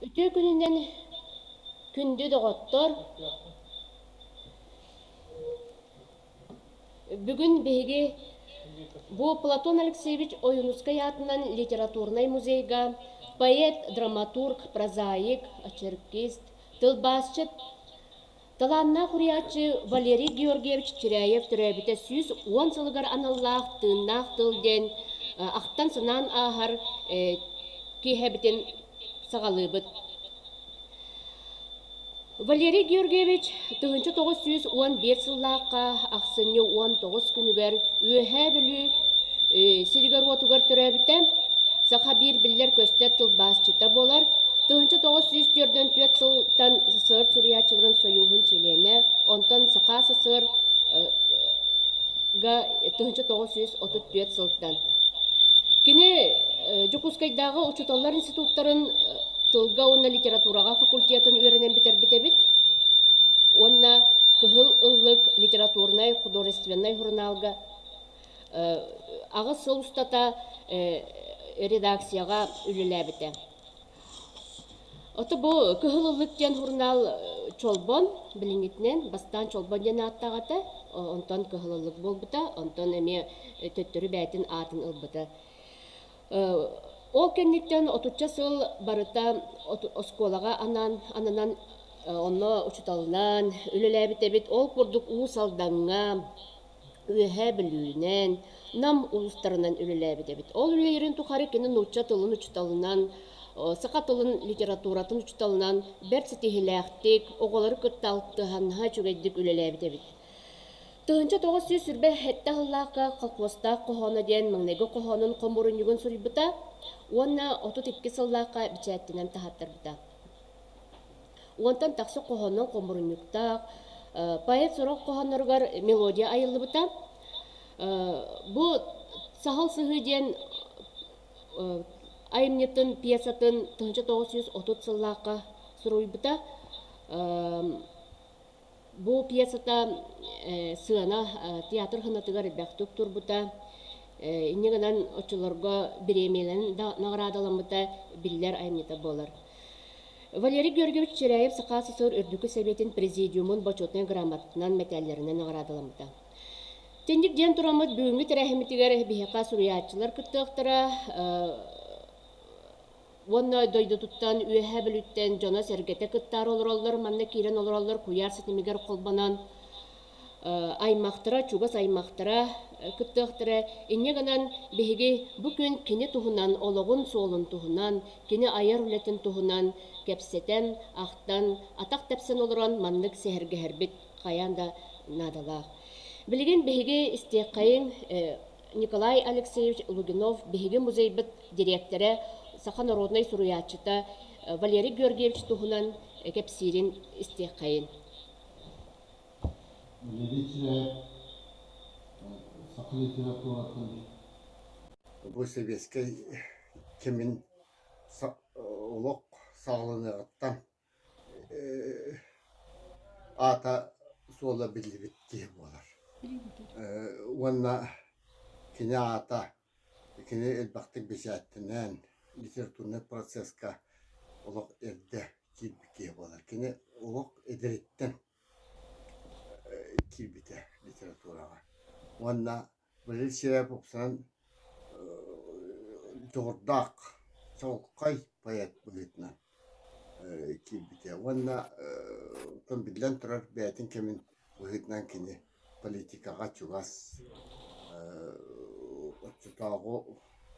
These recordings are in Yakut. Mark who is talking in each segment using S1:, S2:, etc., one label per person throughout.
S1: Үтүө күнүнэн күндү доҕоттор! Бүгүн биһиги бу Платон Алексеевич Ойуунускай аатынан литературнай музейга поэт, драматург, прозаик, очеркист, тылбаасчыт, талааннаах уруйааччы Валерий Георгиевич Чиряев төрөөбүтэ 110 сылыгар аналлаах «Тыыннаах тыл» диэн ахтан-санаан ааһар киэһэбитин саҕалыыбыт. Валерий Георгиевич 1911 сыллаахха ахсынньы 19 күнүгэр Үөһээ Бүлүү сиригэр-уотугар төрөөбүтэ. Саха биир биллэр-көстөр тылбаасчыта буолар. 1944 сылтан СССР суруйааччыларын сойууһун чилиэнэ, онтон Саха СССР га 1934 сылтан. Кини Дьокуускайдааҕы учууталлар институттарын тылга уонна литератураҕа факультетын үөрэнэн бүтэрбит эбит уонна Кыһыл ыллык литературнай художественнай сурунаалга аҕыс сыл устата редакцияҕа үлэлээбитэ. Ото бу Кыһыл ыллык диэн сурунаал Чолбон билиҥҥитинэн бастаан Чолбон диэн ааттаах этэ, онтон Кыһыл ыллык буолбута, онтон эмиэ төттөрү бэйэтин аатын ылбыта. Ол кэнниттэн отучча сыл барыта оскуолаҕа анаан ананан онно учууталынан үлэлээбит эбит. Ол курдук Уус Алдаҥҥа, Үөһээ Бүлүүнэн, Нам улуустарынан үлэлээбит эбит. Ол үлэлэрин тухары кини нуучча тылын учууталынан, саха тылын литературатын учууталынан бэрт ситиһиилээхтик, оҕолору кытта алтыһан үчүгэйдик үлэлээбит эбит. 1927 сыллаахха «Колхуостаах хоһооно» диэн маҥнайгы хоһоонун хомуурунньугун суруйбута уонна 32 сыллаахха бэчээттэнэн таһааттарбыта. Уонтан тахса хоһоонун хомуурунньуктаах, поэт сорох хоһоонноругар мелодия айыллыбыта. Бу «Саһыл сыһыы» диэн айымньытын пьесатын 1930 сыллаахха суруйбута. Бу пьесата сыана театр ханатыгар элбэхтик турбута. Инньэ гынан оччолорго бириэмийэлэрин да наҕараадаламмыта биллэр айымньыта буолар. Валерий Георгиевич Чиряев Саха СССР Үрдүкү Сэбиэтин Президиумун Бочуотунай грамотатынан мэтээллэринэн наҕараадаламмыта. Тинник диэн тураммыт бүгүҥҥү тэрээһиммитигэр биһиэхэ суруйааччылар кыттыахтара, Уонна дойдутуттан, Үөһээ Бүлүүттэн дьоно-сэргэтэ кыттаары олороллор, манна киирэн олороллор куйаар ситимигэр холбонон аймахтара, чугас аймахтара кыттыахтара. Инньэ гынан биһиги бу күн кини туһунан, олоҕун суолун туһунан, кини айар үлэтин туһунан кэпсэтэн, ахтан, атах тэпсэн олорон маннык сэһэргэһэрбит хайаан да наадалаах. Билигин биһиги истиэххэйиҥ Николай Алексеевич Лугинов биһиги музейбыт дириэктэрэ, саха народнай суруйааччыта Валерий Георгиевич туһунан кэпсиирин истиэххэйин.
S2: Валерий Чиряев саха литературатын
S3: Бу сэбиэскэй кэмин олох саҕаланыаҕыттан аата суола биллибит киһи буолар. Уонна кини аата кини элбэхтик бэчээттэнэн литературнай процесска олох эрдэ киирбит киһи буолар. Кини олох эдэриттэн киирбитэ литератураҕа. Уонна Валерий Сивцев дьоҕурдаах, чаҕылхай поэт быһыытынан киирбитэ уонна оттон биллэн турар бэйэтин кэмин быһыытынан кини политикаҕа чугас оччотооҕу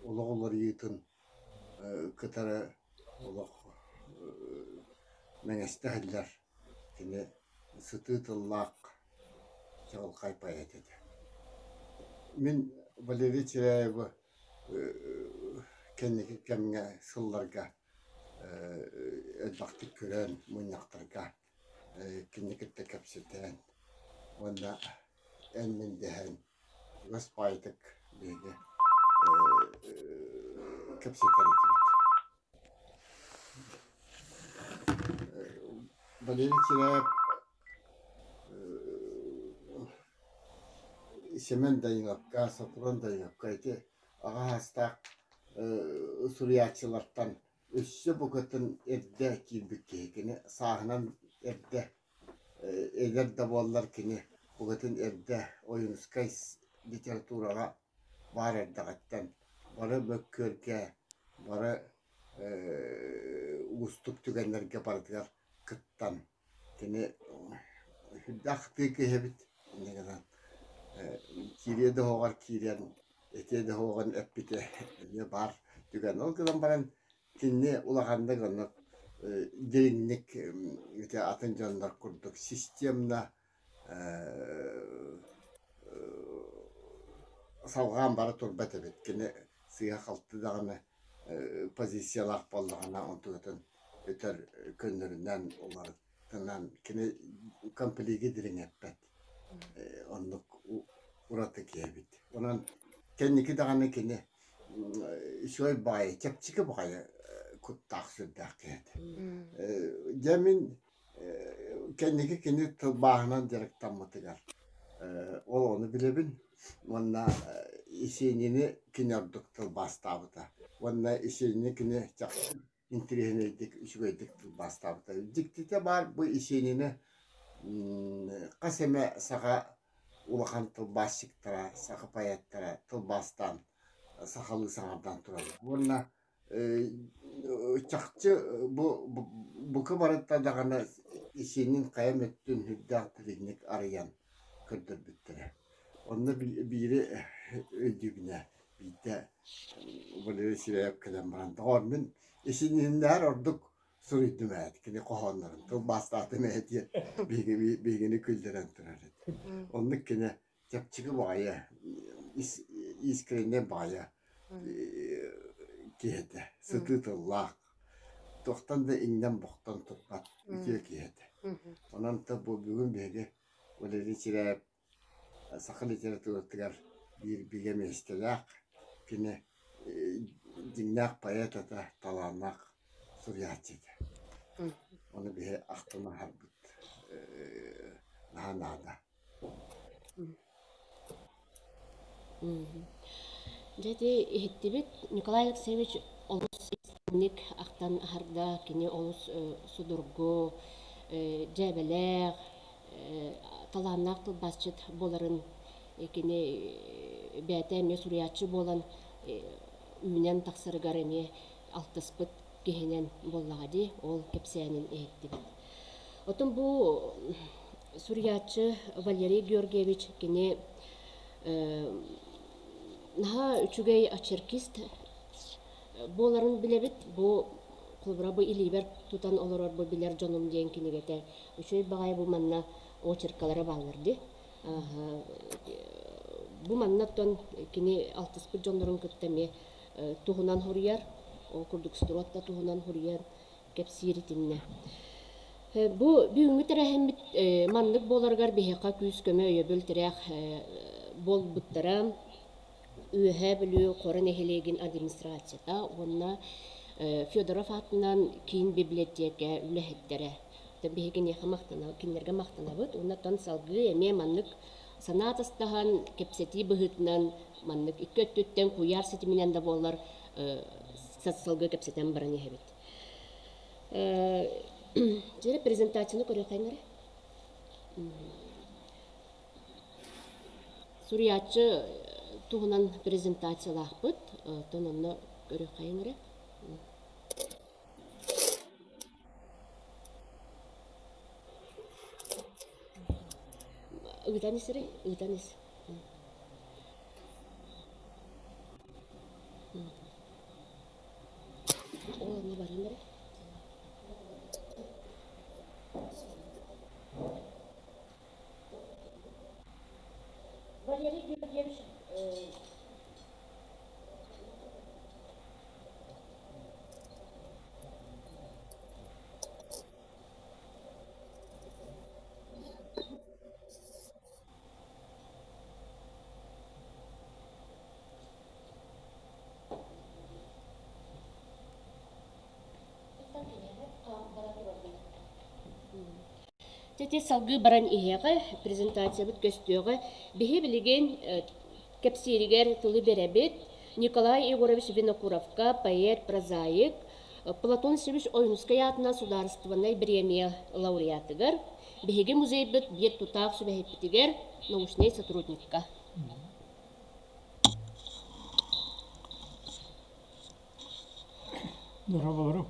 S3: олох уларыйыытын кытары олох мэҥэстэ иһиллэр кини сытыы тыллаах чаҕылхай поэт этэ. Мин Валерий Чиряевы кэнники кэмҥэ сылларга элбэхтик көрөн мунньахтарга кини кытта кэпсэтэн уонна эн-мин дэһэн чугас баайдык биһиги кэпсэтэр этибит. Валерий Чиряев Сэмэн Даниловка, Софрон Даниловка ити аҕа саастаах суруйааччылартан өссө букатын эрдэ киирбит киһи. Кини сааһынан эрдэ эдэр да буоллар кини букатын эрдэ Ойуунускай литератураҕа баар эрдэҕиттэн бары мөккүөргэ, бары уустук түгэннэргэ барытыгар кыттан кини сүрдээх тыы киһи эбит. Инньэ гынан киириэ да оһоҕор киирэн, этиэ да оһоҕун эппитэ эмиэ баар түгэн. Ол гынан баран кинини улаханнык оннук дириҥник ити атын дьоннор курдук системно салҕаан бара турбат эбит. Кини сыыһа-халты даҕаны позициялаах буоллаҕына онтукатын өтөр көннөрүнэн уларытынан кини комплиги дириҥэппэт оннук ураты киһи эбит. Онон кэнники даҕаны кини үчүгэй баҕайы, чэпчэки баҕайы куттаах сүрдээх киһи этэ. Дьэ мин Кэнники кини тылбааһынан дьарыктаммытыгар ол ону билэбин уонна Есенини кини ордук тылбаастаабыта уонна Есенини кини чахчы интэриэһинэйдик, үчүгэйдик тылбаастаабыта. Дьиктитэ баар бу Есенини хас эмэ саха улахан тылбаасчыктара, саха поэттара тылбаастаан сахалыы саҥардан тураллар. Уонна Чахчы бу бука барыта даҕаны исиэнин хайа өттүн сүрдээх дириҥник арыйан көрдөрбүттэрэ. Онно биири өйдүүбүнэ биирдэ Валерий Сивцев кэлэн баран, доҕоор, мин исиэниннээр ордук суруйдум ээ, кини хоһооннорун тылбаастаатым ээ диэн биһигини күллэрэн турар этэ. Оннук кини чэпчэки баҕайы, искренне баҕайы киһи этэ, сытыы тыллаах, туохтан да иҥнэн-бохтон турбат үтүө киһи этэ. Онон та бу бүгүн биһиги Валерий Чиряев саха литературатыгар биир бигэ миэстэлээх, кини дьиҥнээх поэт этэ, талааннаах суруйааччы этэ. Ону биһи ахтан аһарбыт наһаа наада.
S1: Дьэ ити иһиттибит Николай Алексеевич олус истиҥник ахтан аһарда, кини олус судургу, дьээбэлээх, талааннаах тылбаасчыт буоларын кини бэйэтэ эмиэ суруйааччы буолан үүнэн тахсарыгар эмиэ алтыспыт киһинэн буоллаҕа дии, ол кэпсээнин иһиттибит. Оттон бу суруйааччы Валерий Георгиевич кини наһаа үчүгэй очеркист буоларын билэбит. Бу холобура бу илиибэр тутан олорор бу билэр дьонум диэн кинигэтэ үчүгэй баҕайы бу манна очеркалара бааллар дии. Бу манна оттон кини алтыспыт дьоннорун кытта эмиэ туһунан суруйар, ол курдук Стротта туһунан суруйар кэпсиир итиннэ. Бу бүгүҥҥү тэрээһиммит маннык буоларыгар биһиэхэ күүс-көмө өйөбүл тирэх буолбуттара Үөһээ Бүлүү Хоро нэһилиэгин администрацията уонна Федоров аатынан киин библиотека үлэһиттэрэ. Биһиги киниэхэ махтана, кинилэргэ махтанабыт уонна оттон салгыы эмиэ маннык санаа атастаһан, кэпсэтии быһыытынан маннык икки өттүттэн куйаар ситиминэн да буоллар салгыы кэпсэтэн баран иһэбит. Дьэ, презентацияны көрүөххэ эрэ. Суруйааччы туһунан презентациялаахпыт, оттон онно көрүөххэйиҥ эрэ. Ыытан ис эрэ, ыытан ис. Ол онно баран эрэ. Валерий Георгиевич Дьэ, салгыы баран иһиэҕэ, презентациябыт көстүөҕэ. Биһи билигин кэпсииригэр тылы бэрэбит. Николай Егорович Винокуровка, поэт, прозаик, Платон Севич Ойуунускай аатынан судаарыстыбаннай бириэмийэ лауреатыгар, биһиги музейбыт биир тутаах сүбэһиппитигэр, научнай сотрудникка.
S4: Дорооболору.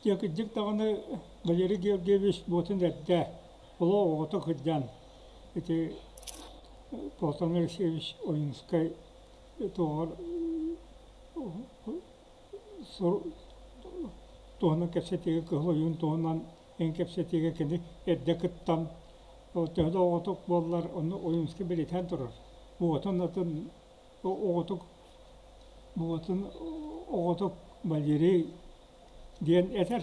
S4: Дьэ, кырдьык даҕаны Валерий Георгиевич буотун эрдэ олох оҕото кырдьан ити Платон Алексеевич Ойуунускай туоҕар туһунан кэпсэтиигэ Кыһыл Ойуун туһунан эн кэпсэтиигэ кини эрдэ кыттан төһө да оҕотук буоллар ону Ойуунскай бэлиэтээн турар. Буотун атын оҕотук буотун оҕотук Валерий диэн этэр.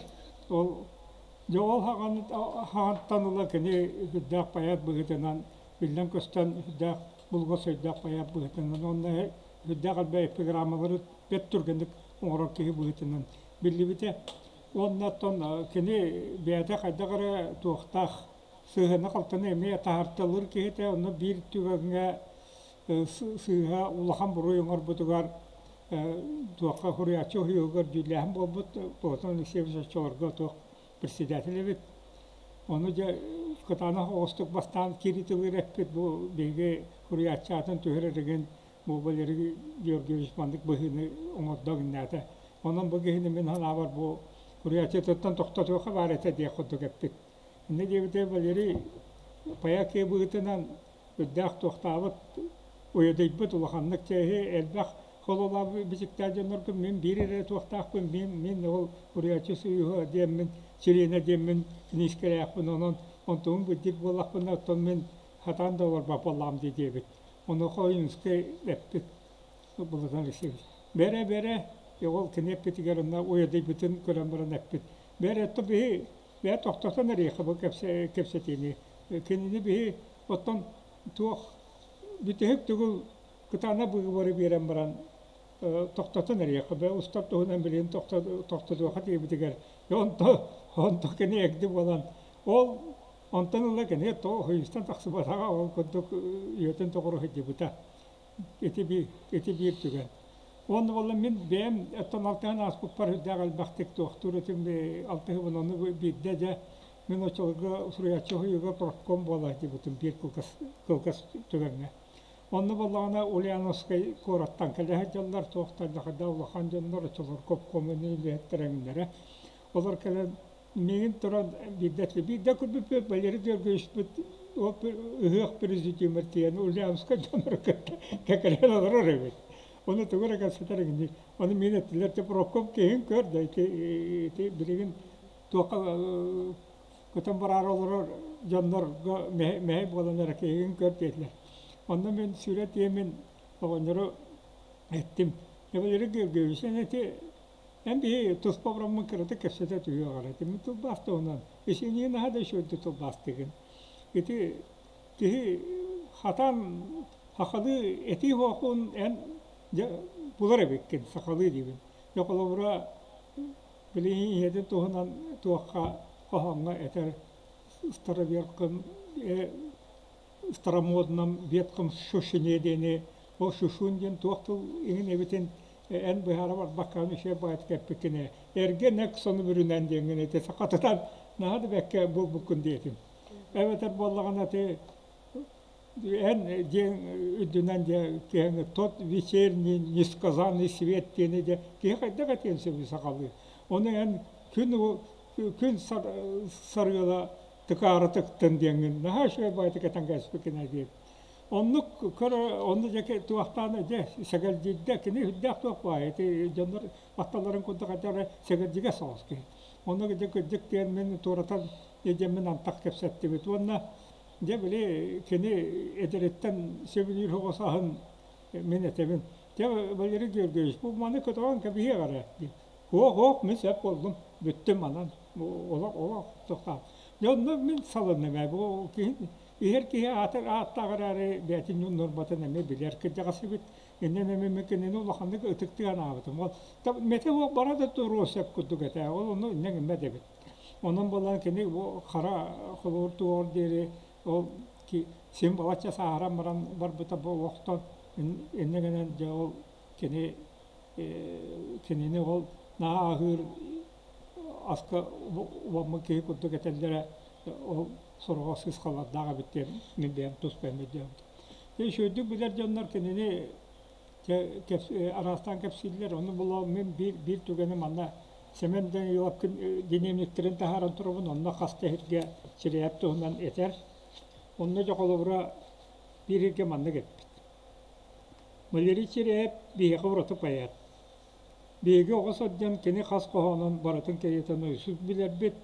S4: Ол дьэ ол хаҕантан ыла кини үрдээх поэт быһыытынан биллэн-көстөн үрдээх булгас өйдөөх поэт быһыытынан уонна үрдээх элбэх эпиграммалары бэрт түргэнник оҥорор киһи быһыытынан биллибитэ. Уонна оттон кини бэйэтэ хайдах эрэ туохтаах сыыһаны-халтаны эмиэ таһарталыыр киһитэ, онно биир түгэҥҥэ сыыһа улахан буруй оҥорбутугар туохха суруйааччы уһуйуугар дьүүллээһин буолбут Платон Алексеевич оччолорго туох председатель эбит. Ону дьэ кытаанах оҕустук бастаан кииритилэр эппит бу биһиги суруйааччы аатын түһэрэригин бу Валерий Георгиевич маннык быһыыны оҥордо гыннаата. Онон бу киһини мин санаабар бу суруйааччытыттан тохтотуохха баар этэ диэх курдук эппит. Инньэ диэбитэ Валерий поэт быһыытынан үрдээх туохтаабыт уйадыйбыт улаханнык чэйи элбэх хололаабыт бичиктээх дьоннорго мин биир эрэ туохтаахпын мин мин ол уруйааччы сойууһа диэммин чилиэнэ диэммин киниискэлээхпин онон онтугум быдьык буоллахпына оттон мин хатаан да олорбот буоллаҕым дии диэбит онуоха Ойуунускай эппит Платон Алексеевич бэрэ бэрэ ол кини эппитигэр онно уйадыйбытын көрөн баран эппит бэрэ то биһи бэйэ тохтотон эриэхэ бу кэпсэтиини кинини биһи оттон туох бүтэһик тугул кытаанах быыбары биэрэн баран тохтотон эриэхэ бэ устар туһунан билигин тохтотуоха диэбитигэр онто онто кини эгди буолан ол онтон ыла кини то хойустан тахсыбатаҕа ол курдук үйэтин тоҕору сылдьыбыта ити биир ити биир түгэн уонна буолла мин бэйэм оттон алтыһан ааспыппар үрдээх элбэхтик туохтуур этим алтыһыбын ону биирдэ дьэ мин оччолорго суруйааччы уһуйууга профком буола сылдьыбытым биир кылгас кылгас түгэҥҥэ онно буоллаҕына Ульяновскай куораттан кэлэ сылдьаллар туохтар да улахан дьоннор оччолорго обкомуну үлэһиттэрэ олор кэлэн миигин туран биирдэ биирдэ көрбүппүт Валерий Георгиевичпыт ыһыах президиумар тиийэн Ульяновскай дьоннору кытта кэкэлэһэн олорор эбит. Ону тугу эрэ кэпсэтэр игини. Ону миин эттилэр те профком киһин көр да ити ити билигин туохха көтөн бараары олорор дьоннорго мэһэй буолан эрэ киһигин көр диэтилэр. Онно мин сүрэ тиэмин оҕонньору эттим. Валерий Георгиевич эн ити Эн биһи туспа олороммун кыратык кэпсэтэ түһүөх эрэ. Мин тылбаас туһунан исиниин наһаа да үчүгэйдик тылбаастыгын. Ити киһи хатан сахалыы этии хоһун эн дьэ булар эбиккин сахалыы диибин. Дьэ холобура билигин ийэтин туһунан туохха хоһооҥҥо этэр староверкам старомодном ветхом шушине диэни ол шушун диэн туох тыл иҥин эбитин эн быһаара барбаккаҕын үчүгэй баҕайытык эппиккин ээ эргэ нэк сону бүрүнэн диэҥҥин ити сахатытан наһаа да бэккэ буолбуккун диэтим эбэтэр буоллаҕына ити эн диэн үрдүнэн дьэ киһи тот вечерний несказанный свет диэни дьэ киһи хайдах этиэн сөбүй сахалыы ону эн күн күн сарыала тыкаара тыктын диэҥҥин наһаа үчүгэй баҕайытык этэн кээспиккин диэт Оннук көрө онно дьэ туохтаан дьэ сэгэлдьийдэ кини үрдээх туох баай ити дьоннор атталарын курдук хайдах сэгэлдьигэ соҕус киһи. Онно дьэ кырдьык диэн мин туоратан дьэммин антах кэпсэттибит уонна дьэ били кини эдэриттэн сөбүлүүр оҕо сааһын мин этэбин. Дьэ Валерий Георгиевич бу маны көтөҕөн кэбиһиэх эрэ диэн. Суох суох мин сөп буоллум бүттүм манан олох олох тохтоон. Дьэ онно мин салынным ээ бу киһи Иһэр киһи аатыр ааттаах эрээри бэйэтин нуорматын эмиэ билэр кырдьаҕас эбит. Иннин эмиэ кинини улаханнык ытыктыы анаабытым. Ол мэтэ уох бара да туруо сөп курдук этэ. Ол ону инньэ гыммат эбит. Онон буолан кини бу хара холуур туоҕар диэри ол син балачча сааһыран баран барбыта бу олохтон. Инньэ гынан дьэ ол кини кинини ол наһаа аһыыр аска уоммут киһи курдук этэллэрэ ол сороҕо сыысхалардаах эбит диэн мин бэйэм тус бэйэм өйдөөбүтүм. Үчүгэйдик билэр дьоннор кинини араастаан кэпсииллэр. Ону була мин биир, биир түгэни манна Семен Даниловкин дневниктэрин таһааран турабын, онно хас да сиргэ Чирээп туһунан этэр. Онно дьэ холобура биир сиргэ маннык эппит. Валерий Чирээп биһиэхэ ураты поэт. Биһиги оҕо сылдьан кини хас хоһоонун барытын кэриэтэ нойосуус билэрбит.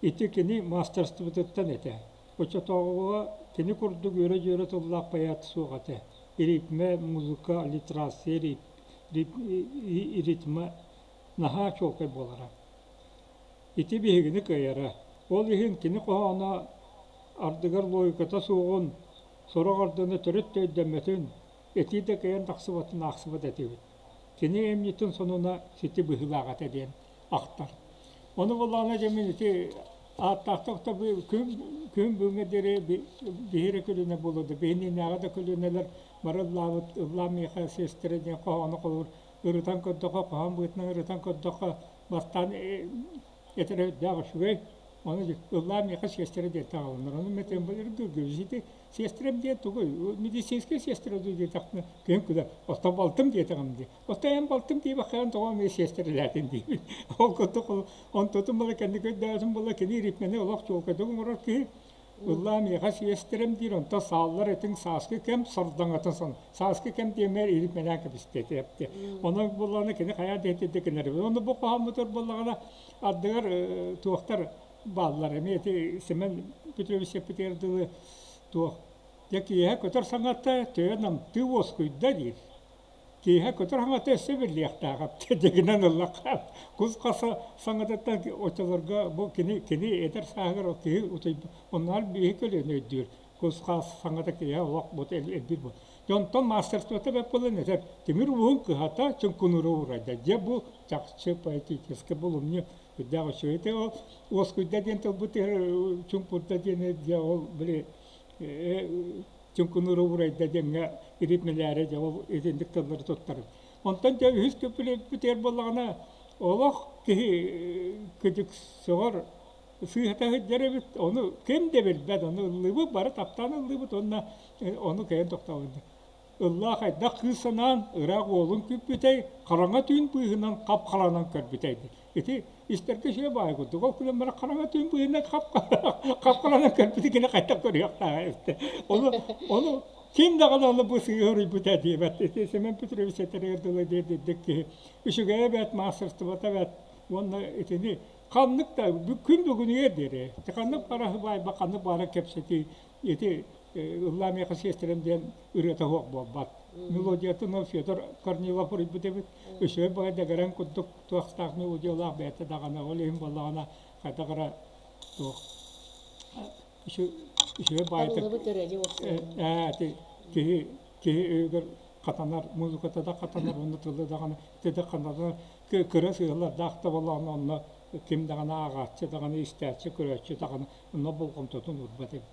S4: Ити кини маастарыстыбатыттан этэ. Оччотооҕуга кини курдук үөрэ-дьүөрэ тыллаах поэт суох этэ. Ритмэ, музыка, аллитерация, ритмэ наһаа чуолкай буолара. Ити биһигини кыайара. Ол иһин кини хоһооно ардыгар логиката суоҕун, сорох ардыны төрүт да өйдөммөтүн, этии да кыайан тахсыбатын аахсыбат этибит. Кини эмньитин сонуна сити быһыылаах этэ диэн ахтар. Ону буллаҕына дьэ мин ити ааттаахтык да күн күн бүгүҥҥэ диэри биһиги эрэ көлүөнэ буолуо да биһиниинээҕи да көлүөнэлэр бары ыллаабыт ыллаан миэхэ сиэстэрэ диэн хоһоону холобур ырытан көрдөххө хоһоон быһыытынан ырытан көрдөххө бастаан этэрэ үрдээх үчүгэй Ону ыллаан миэхэ сиэстэрэ диэн таҕылыннар. Ону мен ити сиэстэрэм диэн тугуй? Медицинскэй сиэстэрэ дуу диэтэхпинэ, күн күлэр. Оттон балтым диэтэҕим дии. Оттон эн балтым диэбэххин тоҕо эмиэ сиэстэрэлээтин диибин. Ол курдук онтутун була кэнники өйдөөтүм була кини ритмени олох чуолкайдык оҥорор киһи. Ыллаа миэхэ сиэстэрэм диир, онтон сааллар этиҥ сааскы кэм сардаҥатын сон. Сааскы кэм диэмээр ритмэлээн кэбистэ этэ. Онон буоллаҕына кини хайаан да итинник гынар. Ону бу хоһооммутугар буоллаҕына Ардыгар туохтар бааллар эмиэ ити Семен Петрович эппитигэр дылы туох дьэ киэһэ көтөр саҥата төһө намтыы уоскуйда диир. Киэһэ көтөр саҥата өссө биллиэхтээх дэгинэн ыллахха кус хаса саҥатыттан оччолорго бу кини кини эдэр сааһыгар ол киһи утуйбут оннооҕор биһи көлүөнэ өйдүүр кус хас саҥата киэһэ олох бу элбиир буол Дьонтон маастарствота бэрт буолан этэр, тимир ууһун кыһата чуҥкунууру уурайда. Дьэ бу чахчы поэтическай булумньу үрдээх үчүгэй. Ити ол уоскуйда диэн тылбыт чуҥкурда диэн дьэ ол били чуҥкунууру уурайда диэҥҥэ ритмэлээри дьэ ол итинник тыллары туттарым. Онтон дьэ үһүс көпүлүөппүтүгэр буоллаҕына олох киһи кыдьык сөҕөр сыыһата сылдьар эбит, ону ким да билбэт, ону ыллыыбыт, бары таптаан ыллыыбыт уонна ону кэйэн тохтообут. Ыллаа хайдах кыыс санаан, ыраах уолун күүппүтэй, хараҥа түүн быыһынан хап-харанан көрбүтэй. Ити истэргэ үчүгэй баай курдук. Ол күнэн баран хараҥа түүн быыһынан хап-харанан көрбүтү кини хайдах көрүөхтээҕэ эбит. Ону, ону ким даҕаны ону бу сыыһа уруйбута диэбэт. Ити Семен Петрович этэригэр дылы диэбит киһи үчүгэйэ бэрт, маастарыстыбата бэрт уонна итини Ханнык да күн бүгүнүгэр диэри ханнык бара баайба ханнык баара кэпсэтии ити ыллаа миэхэ сиэстэрим диэн ырыата суох буолбат. Мелодиятын ол Федор Корнилов уруйбут эбит. Үчүгэй баҕа дэгэрэн курдук туохтаах мелодиялаах бэйэтэ даҕаны ол иһин буоллаҕына хайдах эрэ туох үчүгэй баайытык киһи киһи өйүгэр хатанар музыката да хатанар уонна тылы даҕаны ити хатанар кыра сыаллардаах да буоллаҕына онно ким даҕаны ааҕааччы даҕаны истээччи көрөөччү даҕаны онно болҕомтотун уурбат эбит.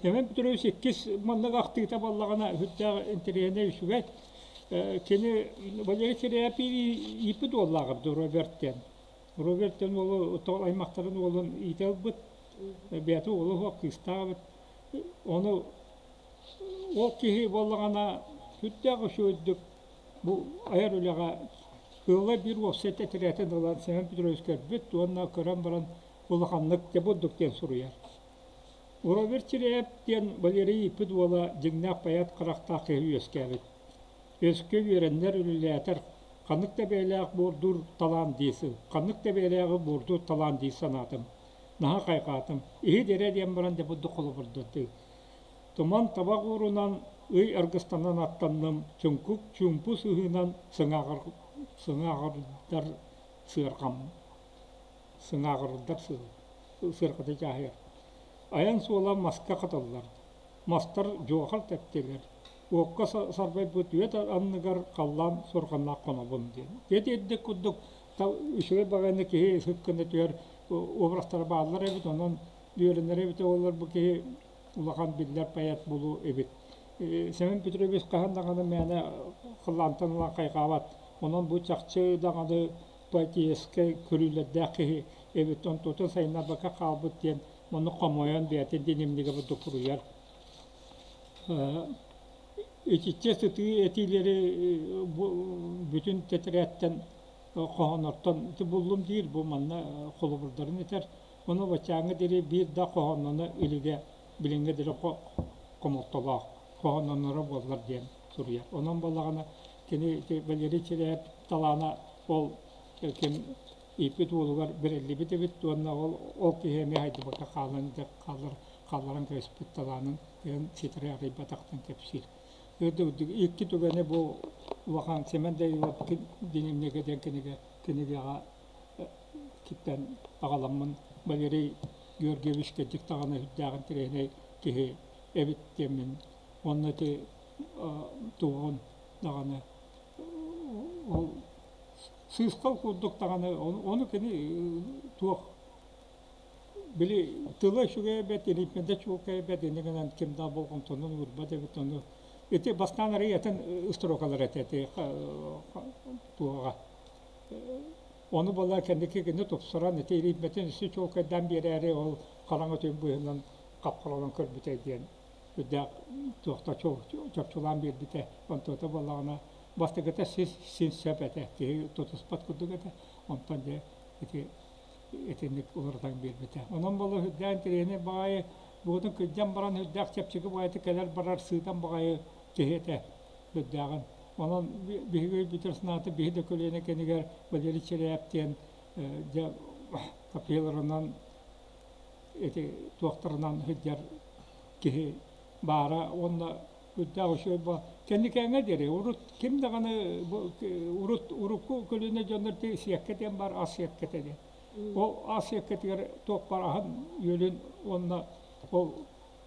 S4: Семен Петрович иккис маннык ахтыыта буоллаҕына сүрдээх интэриэһинэй үчүгэй. Кини Валерий Кирияпий ииппит уоллааҕа Роберт диэн. Роберт диэн уолу аймахтарын уолун иитэ ылбыт. Бэйэтэ уолу суох кыыстаах эбит. Ону ол киһи буоллаҕына сүрдээх үчүгэйдик Бу айар үлэҕэ ыала биир уопсай тэтэрээтин ылан Семен Петрович көрбүт уонна көрөн баран улаханнык дьэ бурдук диэн суруйар. Роберт Чирээп диэн Валерий ииппит уола дьиҥнээх поэт харахтаах киһи үөскээбит. Өскө үөрэннэр үлэлээтэр ханнык да бэйэлээх буордуур талаан дии ханнык да бэйэлээҕи буордуур талаан дии санаатым. Наһаа хайҕаатым. Иһит эрэ диэн баран дьэ бурдук холобурдатыы. Туман табах уурунан, ый аргыстанан аттанным, чуҥкук чуумпу сыһыынан сыҥааҕырдар сыарҕам, сыҥааҕырдар сыарҕата дьааһыйар. Айан суола маска хатыллар, мастар дьуохар тэптилэр, уокка сарбайбыт үөт анныгар халлаан суорҕаннаах хонобун диэн. Ити ирдик курдук үчүгэй баҕайыны киһи сыккына түһэр образтара бааллар эбит, онон үөрэнэр эбитэ буоллар бу киһи улахан биллэр поэт буолуо эбит. Семен Петрович хаһан даҕаны мээнэ халлаантан ылан хайҕаабат. Онон бу чахчы даҕаны поэтическай көрүүлэрдээх киһи эбит, онтутун сайыннарбакка хаалбыт диэн оннук хомойон бэйэтин дневнигэ бурдук суруйар. Итиччэ сытыы этиилэри бүтүн тэтэрээттэн хоһооннортон буллум диир бу манна холобурдарын этэр. Ону баччааҥҥа диэри биир да хоһоонноно илигэ билиҥҥэ диэри хомолтолоох хоһоонноноро буоллар диэн суруйар. Онон буоллаҕына кини Валерий Чиряев талаана ол ким ииппит уолугар бэриллибит эбит уонна ол ол киһи эмиэ хайдыбакка хаалан хааллар хаалларан кэбиспит талаанын кыайан ситэри арыйбатахтан кэпсиир. Икки түгэни бу улахан Семен Данилов дневнигэ диэн кинигэ кинигэҕэ киттэн аҕаламмын Валерий Георгиевич кырдьык даҕаны сүрдээх интэриэһинэй киһи эбит диэммин уонна ити туоҕун даҕаны ол сыысхал курдук даҕаны ону кини туох били тыла үчүгэй эбит ритмэтэ чуолкай эбит инньэ гынан ким да болҕомтонун уурбат эбит ону ити бастаан арый атын строкалар этэ ити туоҕа ону буолла кэнники кини тупсаран ити ритмэтин өссө чуолкайдаан биэрээри ол хараҥа түн быыһынан хапхаланан көрбүтэ диэн үрдээх туохта чопчулаан биэрбитэ. Онтуота буоллаҕына бастакыта сис син сөп этэ, киһи тутуспат курдук этэ. Онтон дьэ ити итинник уларытан биэрбитэ. Онон буолла үрдээн тириэни баҕайы буотун кырдьан баран үрдээх чэпчэки баҕайытык кэлэр барар сыытан баҕайы киһи этэ үрдээҕин. Онон биһиги өйбүтүгэр санаата биһи да көлүөнэ кэнигэр Валерий Чиряев диэн дьэ капелларынан ити туохтарынан сылдьар киһи баара уонна үрдээх үчүгэй бу кэнникээҥҥэ диэри урут ким даҕаны урут урукку көлүөнэ дьоннор сиэккэ диэн бар ас сиэккэтэ диэн ол ас сиэккэтигэр туох бар аһын үөлүн уонна ол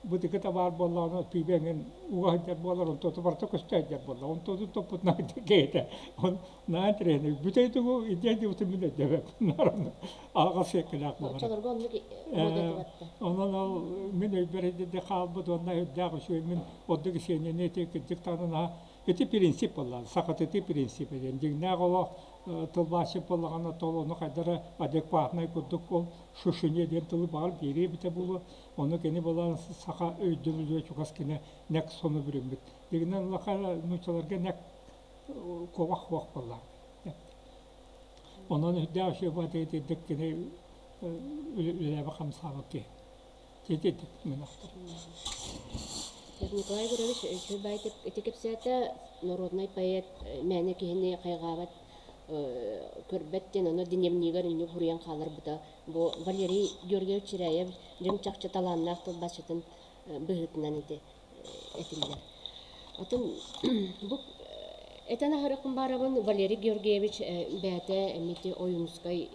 S4: бытыкыта баар буоллаҕына пиибэ эҥин уга сылдьар буолар онтуоту барыта көстө сылдьар буолла онтуотун топпутунан киһитэ он наһаа интэриэһинэй бүтэй тугу идея диэбитин мин өйдөөбөппүн аҕа сиэккэлээх буолар
S1: Оччолорго оннук муодатыбатта.
S4: Онон ол мин өйбөр итинник хаалбыт уонна үрдээх үчүгэй мин ордук исиэнньэни ити кырдьык даҕаны ити принцип буолла сахатытыы принципэ диэн дьиҥнээх олох тылбаасчыт буоллаҕына то ону хайдара адекватнай курдук ол шушине диэн тылы баҕар биэриэ эбитэ буолуо ону кини буолан саха өйдөбүлүгэр чугас кини нэк сону бүрүммүт дигинэн улахан нууччаларга нэк куобах суох буолла Онон үрдээх үчүгэй баҕайытык итирдик кини үлэлээбит хамсаабыт киһи. Итирдик мин
S1: Николай Егорович үчүгэй баҕайытык ити кэпсээтэ народнай поэт мээнэ киһини хайҕаабат көрбөт диэн ону дневнигэр инник суруйан хаалларбыта. Бу Валерий Георгиевич Чиряев дьиҥ чахчы талааннаах тылбаасчытын быһыытынан ити этиллэр. Атын бу этэн аһарыахпын баарабын Валерий Георгиевич бэйэтэ эмити Ойуунускай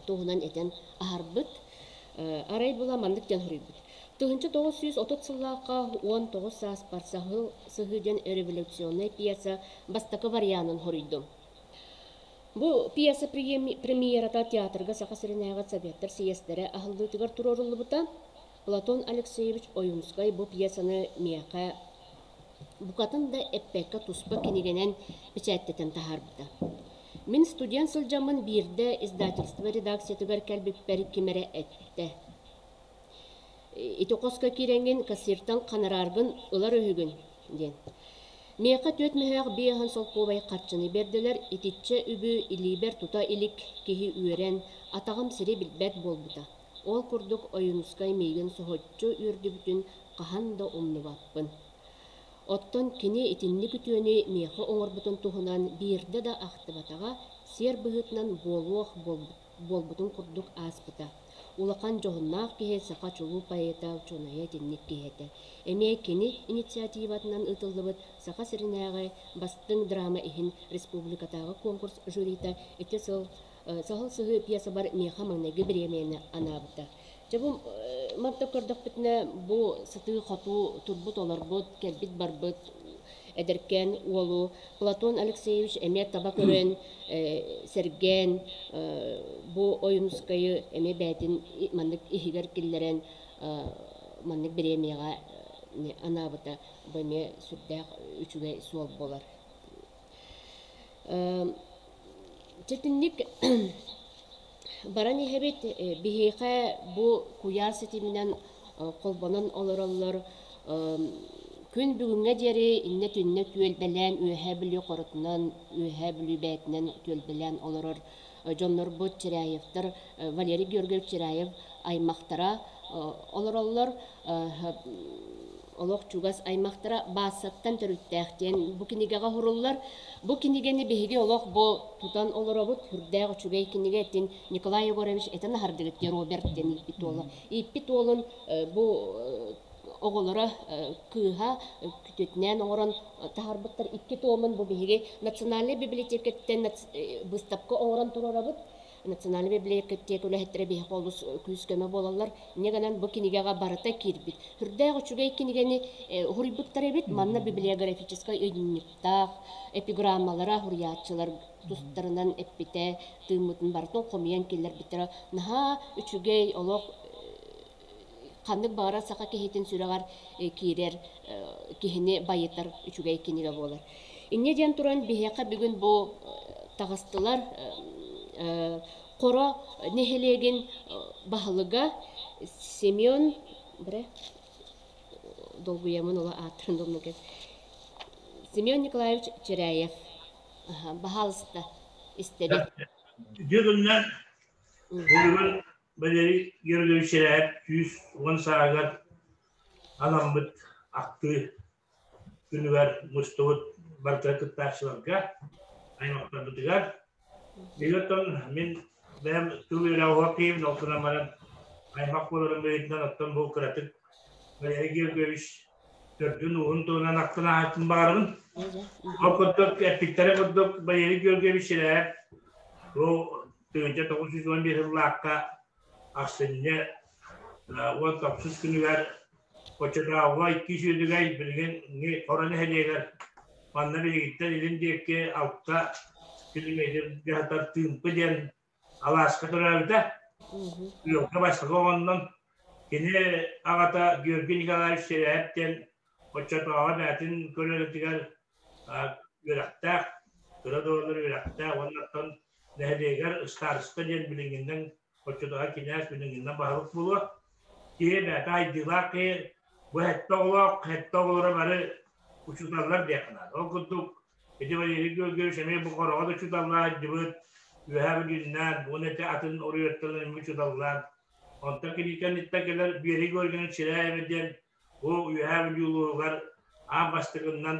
S1: туһунан этэн аһарбыт. Арай була маннык диэн суруйбут. 1930 сыллаахха 19 сааспар Саһыл сыһыы диэн революционнай пьеса бастакы варианын хоруйдум. Бу пьеса премьерата театрга Саха сиринээҕи Советтар съездэрэ аһыллыытыгар туруоруллубута. Платон Алексеевич Ойуунскай бу пьесаны миэхэ букатын да эппэккэ туспа кинигэнэн бэчээттэтэн таһаарбыта. Мин студент сылдьаммын биирдэ издательство редакциятыгар кэлбиппэр ким эрэ эттэ. Ити хоско киирэҥҥин кассиртан ханарааргын ылар үһүгүн диэн. Миэхэ түөрт мөһөөх биэһэн солкуобай харчыны биэрдилэр, итиччэ үбү илиибэр тута илик киһи үөрэн, атаҕым сири билбэт буолбута. Ол курдук Ойуунускай миигин соһуччу үөрдүбүтүн хаһан да умнубаппын. Оттон кини итинник үтүөнү миэхэ оҥорбутун туһунан биирдэ да ахтыбатаҕа, сиэр быһыытынан буолуох буолбутун курдук ааспыта. Улахан дьоһуннаах киһи саха чулуу поэта, учуонайа итинник киһи этэ. Эмиэ кини инициативатынан ыытыллыбыт Саха сиринээҕи бастыҥ драма иһин республикатааҕы конкурс жюрита ити сыл Саһыл сыһыы пьесабар миэхэ маҥнайгы бириэмийэни анаабыта. Дьэ бу манта көрдөхпүтүнэ бу сытыы-хотуу турбут-олорбут, кэлбит-барбыт эдэркээн уолу Платон Алексеевич эмиэ таба көрөн, сэргээн бу Ойуунускайы эмиэ бэйэтин маннык иһигэр киллэрэн маннык бириэмийэҕэ анаабыта бу эмиэ сүрдээх үчүгэй суол буолар. Чэтинник баран иһэбит. Биһиэхэ бу куйаар ситиминэн холбонон олороллор. Күн бүгүҥҥэ диэри иннэ-түннэ түөлбэлээн Үөһээ Бүлүү хоротунан, Үөһээ Бүлүү бэйэтинэн түөлбэлээн олорор дьоннорбут Чиряевтар, Валерий Георгиевич Чиряев аймахтара олороллор. Олох чугас аймахтара Баассаттан төрүттээх диэн бу кинигэҕэ уһуруллар. Бу кинигэни биһиги олох бу тутан олоробут. Сүрдээх үчүгэй кинигэ этин Николай Егорович этэн аһардыгыт диye Роберт диэн ииппит уола. Ииппит уолун бу оҕолоро кыыһа күтүтүнээн оҥорон таһаарбыттар икки туомун бу биһиги национальнай библиотекаттан быыстапка оҥорон туруорабыт. Национальнай библиотека үлэһиттэрэ биһиэхэ олус күүс-көмө буолаллар. Инньэ гынан бу кинигэҕэ барыта киирбит. Сүрдээх үчүгэй кинигэни уһуруйбуттар эбит. Манна библиографическай ыйынньыктаах эпиграммалара суруйааччылар тустарынан эппитэ, тыыммытын барытын хомуйан киллэрбиттэрэ. Наһаа үчүгэй олох ханнык баҕарар саха киһитин сүрэҕэр киирэр киһини байытар үчүгэй кинигэ буолар. Инньэ диэн туран биһиэхэ бүгүн бу таҕыстылар Хоро нэһилиэгин баһылыга Семен долгуйамын ола ааттарын долмугар Семен Николаевич Чиряев баһаалыста истэбит.
S5: Үтүө күннэр. Бүгүн Валерий Георгиевич Чиряев 110 сааһыгар анаммыт ахтыы күнүгэр мустубут барыта кыттааччыларга, аймахтарбытыгар. Оттон мин бэйэм тыл үөрэҕэ уһуох киһибин, ол гынан баран аймах буоларым быһыытынан оттон бу кыратык Валерий Георгиевич төрдүн ууһун туһунан ахтан ааһыттын баҕарабын. Ол курдук эппиттэрэ курдук Валерий Георгиевич Чиряев бу 1911 сыллаахха ахсынньы 19 күнүгэр Оччотооҕуга икки сүөдүгэй билигин Хоро нэһилиэгэр манна биһигиттэн илин диэки 6 километр дьаһатар Тыымпы диэн алааска төрөөбүтэ. Ыалга бастакы оҕоннон кини аҕата Георгий Николаевич Чирээп диэн оччотооҕу бэйэтин көлүөнэтигэр үөрэхтээх, кыра да буоллар үөрэхтээх уонна оттон нэһилиэгэр ыстаарыста диэн билиҥҥинэн оччотооҕу кинээс билиҥҥинэн баһылык буолуо. Киһи бэйэтэ айдыылаах киһи бу сэттэ оҕолоох, сэттэ оҕолоро бары учууталлар диэххэ наада. Ол курдук ити Валерий Георгиевич эмиэ бу хороҕо да учууталлаах сылдьыбыт, Үөһээ Бүлүүннээн, уонна ити атын оройуоттан эмиэ учууталлаан. Онтон кини кэнниттэн кэлэр Валерий Георгиевич Чиряева диэн бу Үөһээ Бүлүү улууһугар аан бастакыннан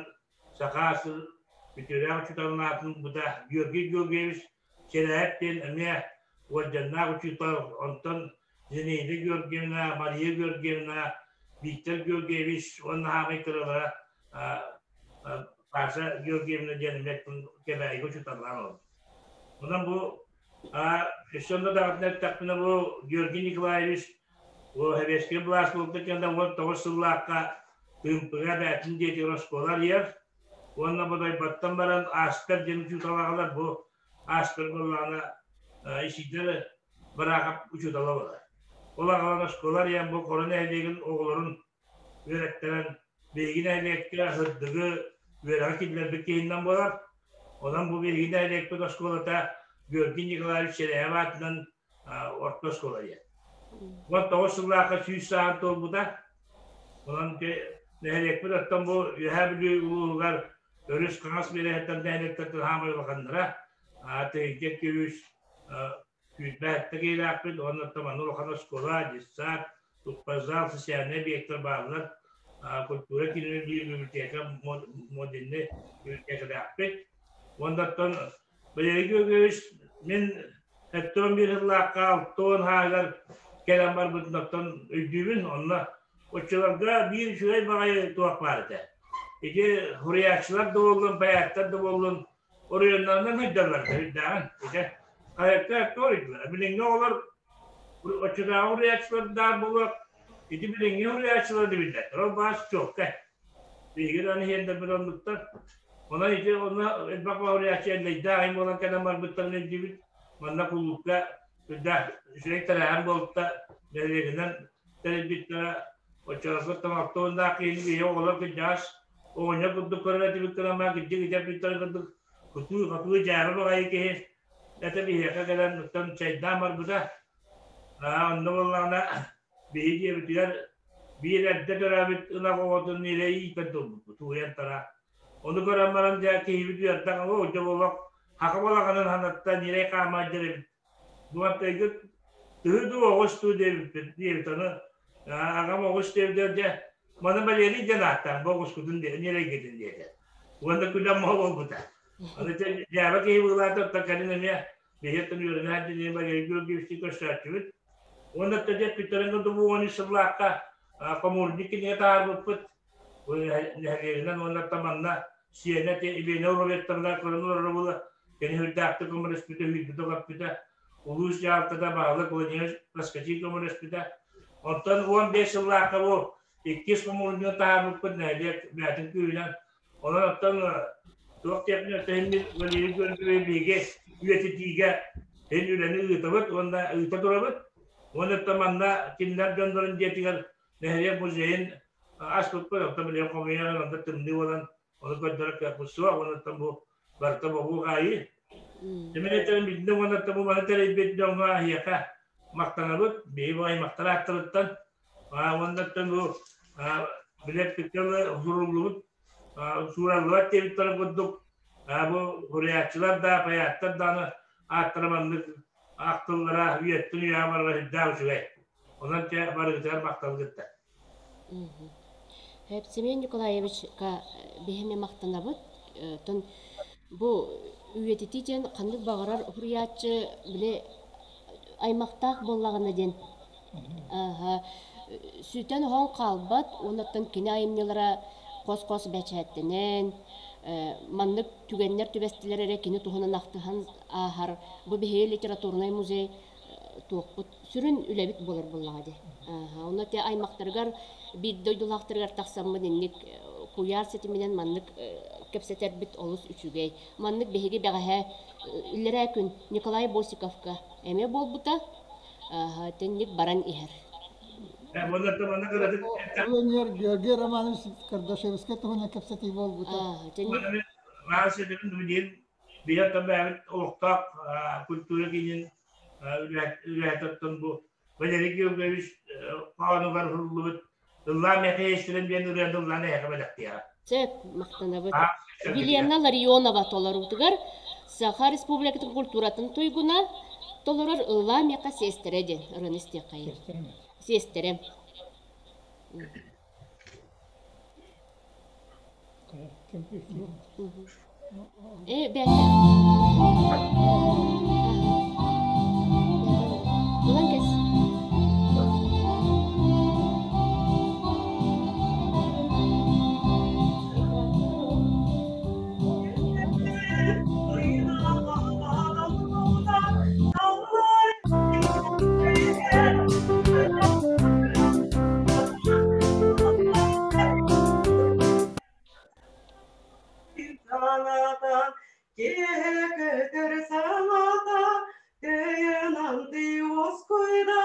S5: саха сыл үтүөлээх учууталын аатын ылбыта Георгий Георгиевич Чирээп диэн эмиэ уордьаннаах учуутал, онтон Зинаида Георгиевна, Мария Георгиевна, Виктор Георгиевич уонна хаамай кыралара Паша Георгиевна диэн эмиэ Кэбээйигэ учууталлаан олорбут. Онон бу өссө онно даҕатан эттэхпинэ бу Георгий Николаевич бу сэбиэскэй былаас буолбут кэннэ 19 сыллаахха Тыымпыга бээтин диэтигэр оскуола арыйар уонна Бодойботтон баран Астер диэн учуутал аҕалар бу Астер буоллаҕына Исидор Бараахап учуутала буолар. Ол аҕалан оскуола арыйан бу Хоро нэһилиэгин оҕолорун үөрэттэрэн биһиги нэһилиэккэ сырдыгы үөрэҕи киллэрбит киһинэн буолар. Онон бу биһиги нэһилиэкпит оскуолата Георгий Николаевич Чиряев аатынан орто оскуола диэн. 19 сыллаахха 100 сааһын туолбута. Онон нэһилиэкпит оттон бу Үөһээ Бүлүү улууһугар өрүс хаҥас биэрэһиттэн нэһилиэктэртэн хаамай улаханнара тыһыынча күүс күүрбэттэ киилээхпит уонна оттон манна улахан оскуола, детсад, туппазал, социальнай объектар бааллар, культура киинин библиотека, модельнай библиотекалаахпыт. Уонна оттон Валерий Георгиевич мин 71 сыллаахха 60 ааһыгар кэлэн барбытын оттон өйдүүбүн. Онно оччолорго биир үчүгэй баҕайы туох баар этэ. Ити суруйааччылар да буоллун, поэттар да буоллун оройуоннарынан сылдьаллар үрдээҕин. Ити хаһыакка оруйдулар. Билиҥҥи оҕолор оччотооҕу уруйааччылардаах буолуох, ити билиҥҥи уруйааччылар да биллэр. Ол баас чуолкай. Биһиги да иһиэрдэрбит оннуктар. Онон ити онно элбэх уруйааччы эллэйдээх айым буолан кэлэн барбыттарын өйдүүбүт. Манна кулуупка үрдээх үчүгэй тэрээһин буолта, нэһилиэгинэн тэрийбиттэрэ. Оччолорго тамактооннаах киһини биһи оҕолор кырдьаҕас оҕонньор курдук көрөр этибит гынан кырдьык итэр курдук кутуу-хатыы дьаарба баҕайы киһи этэ биһиэхэ кэлэн оттон чайдаан барбыта. Онно буоллаҕына биһи дьиэбитигэр биир эрдэ төрөөбүт ынах оҕотун илэ иитэн турбуппут уйан тара. Ону көрөн баран дьэ киһибит үөрдэх оо дьэ олох хака балаҕанын санатта ньирэй хаамаайдар эбит. Дуонтайгыт тыһы дуу оҕус дуу диэбиппит диэбит ону аҕам оҕус диэбитэ дьэ маны Валерий диэн ааттаан бу оҕускутун ньирэйгитин диэтэ. Уонна күлэн моһол буолбута. Аны дьээбэ киһи быылаата оттон кэлин эмиэ биһиэттэн үөрэнээт диэн Валерий Георгиевичтыы көрсөөччүбүт. Уонна дьэ бүттэрин курдук уон үс сыллаахха коммунник кинигэ таһаарбыппыт. Бу нэһилиэгинэн уонна манна сиэнэ Елена Уроветтовна көрөн олорор буола кини үрдээхтик көмөлөспүтэ, үүйбүтэ-көппүтэ. Улуус дьаһалтата баһылык Владимир Поскачин көмөлөспүтэ. Оттон 15 сыллаахха бу иккис хомуурунньугу таһаарбыппыт нэһилиэк бэйэтин күүһүнэн. Онон оттон туох диэхпин өттөһүммүт Валерий Георгиевич биһиги үйэтитиигэ эн үлэни ыытабыт уонна ыыта турабыт. Уонна оттон манна кинилэр дьоннорун дьиэтигэр нэһилиэк музейын аспыппыт, оттон билигин хомуйан онно тымныы буолан ону көрдөрөр кыахпыт суох, онон бу барыта бобуу хаайыы. Тимир этэрин билдим уонна бу маны тэрийбит дьоҥҥо эһиэхэ махтанабыт, биһи бу аймахтар ааттарыттан уонна бу билэр суруллубут суураллыбат диэбиттэрин курдук бу суруйааччылар да, поэттар даҕаны ааттара маннык ахтыллара үйэттэн үйэҕэ барара сүрдээх үчүгэй. Онон дьэ барыгытыгар махталгытта.
S1: Семен Николаевичка биһиги махтанабыт. Тон бу үйэтитии диэн ханнык баҕарар суруйааччы били аймахтаах буоллаҕына диэн сүтэн оһон хаалбат уоннаттан кини айымньылара хос-хос бэчээттэнэн маннык түгэннэр түбэстилэр эрэ кини туһунан ахтыһан ааһар бу биһиги литературнай музей туохпут сүрүн үлэбит буолар буоллаҕа дии. Онно те аймахтарыгар биир дойдулаахтарыгар тахсаммын инник куйаар ситиминэн маннык кэпсэтэрбит олус үчүгэй. Маннык биһиги бэҕэһээ иллэрээ күн Николай Босиковка эмиэ буолбута. Тинник баран иһэр.
S2: Ол Георгий Романович Кардашевскай туһунан кэпсэтии буолбута.
S5: Биһиэхэ бэйэбит олохтоох культура киинин үлэһиттэн бу Валерий Георгиевич хоһоонугар уһуллубут «Ыллаа миэхэ иэстэрин» диэн ырыаны ыллаан эһиэхэ бэлэхтиэҕэ.
S1: Сөп, махтанабыт. Елена Ларионова толоруутугар Саха Республикатын культуратын туйгуна толорор «Ыллаа миэхэ сиэстэрэ» диэн ырыаны истиэххэйин. Сиэстэрэ. Э, бэйэ. Ылан кэс.
S6: Киэһэ саҥата Тэйэн уоскуйда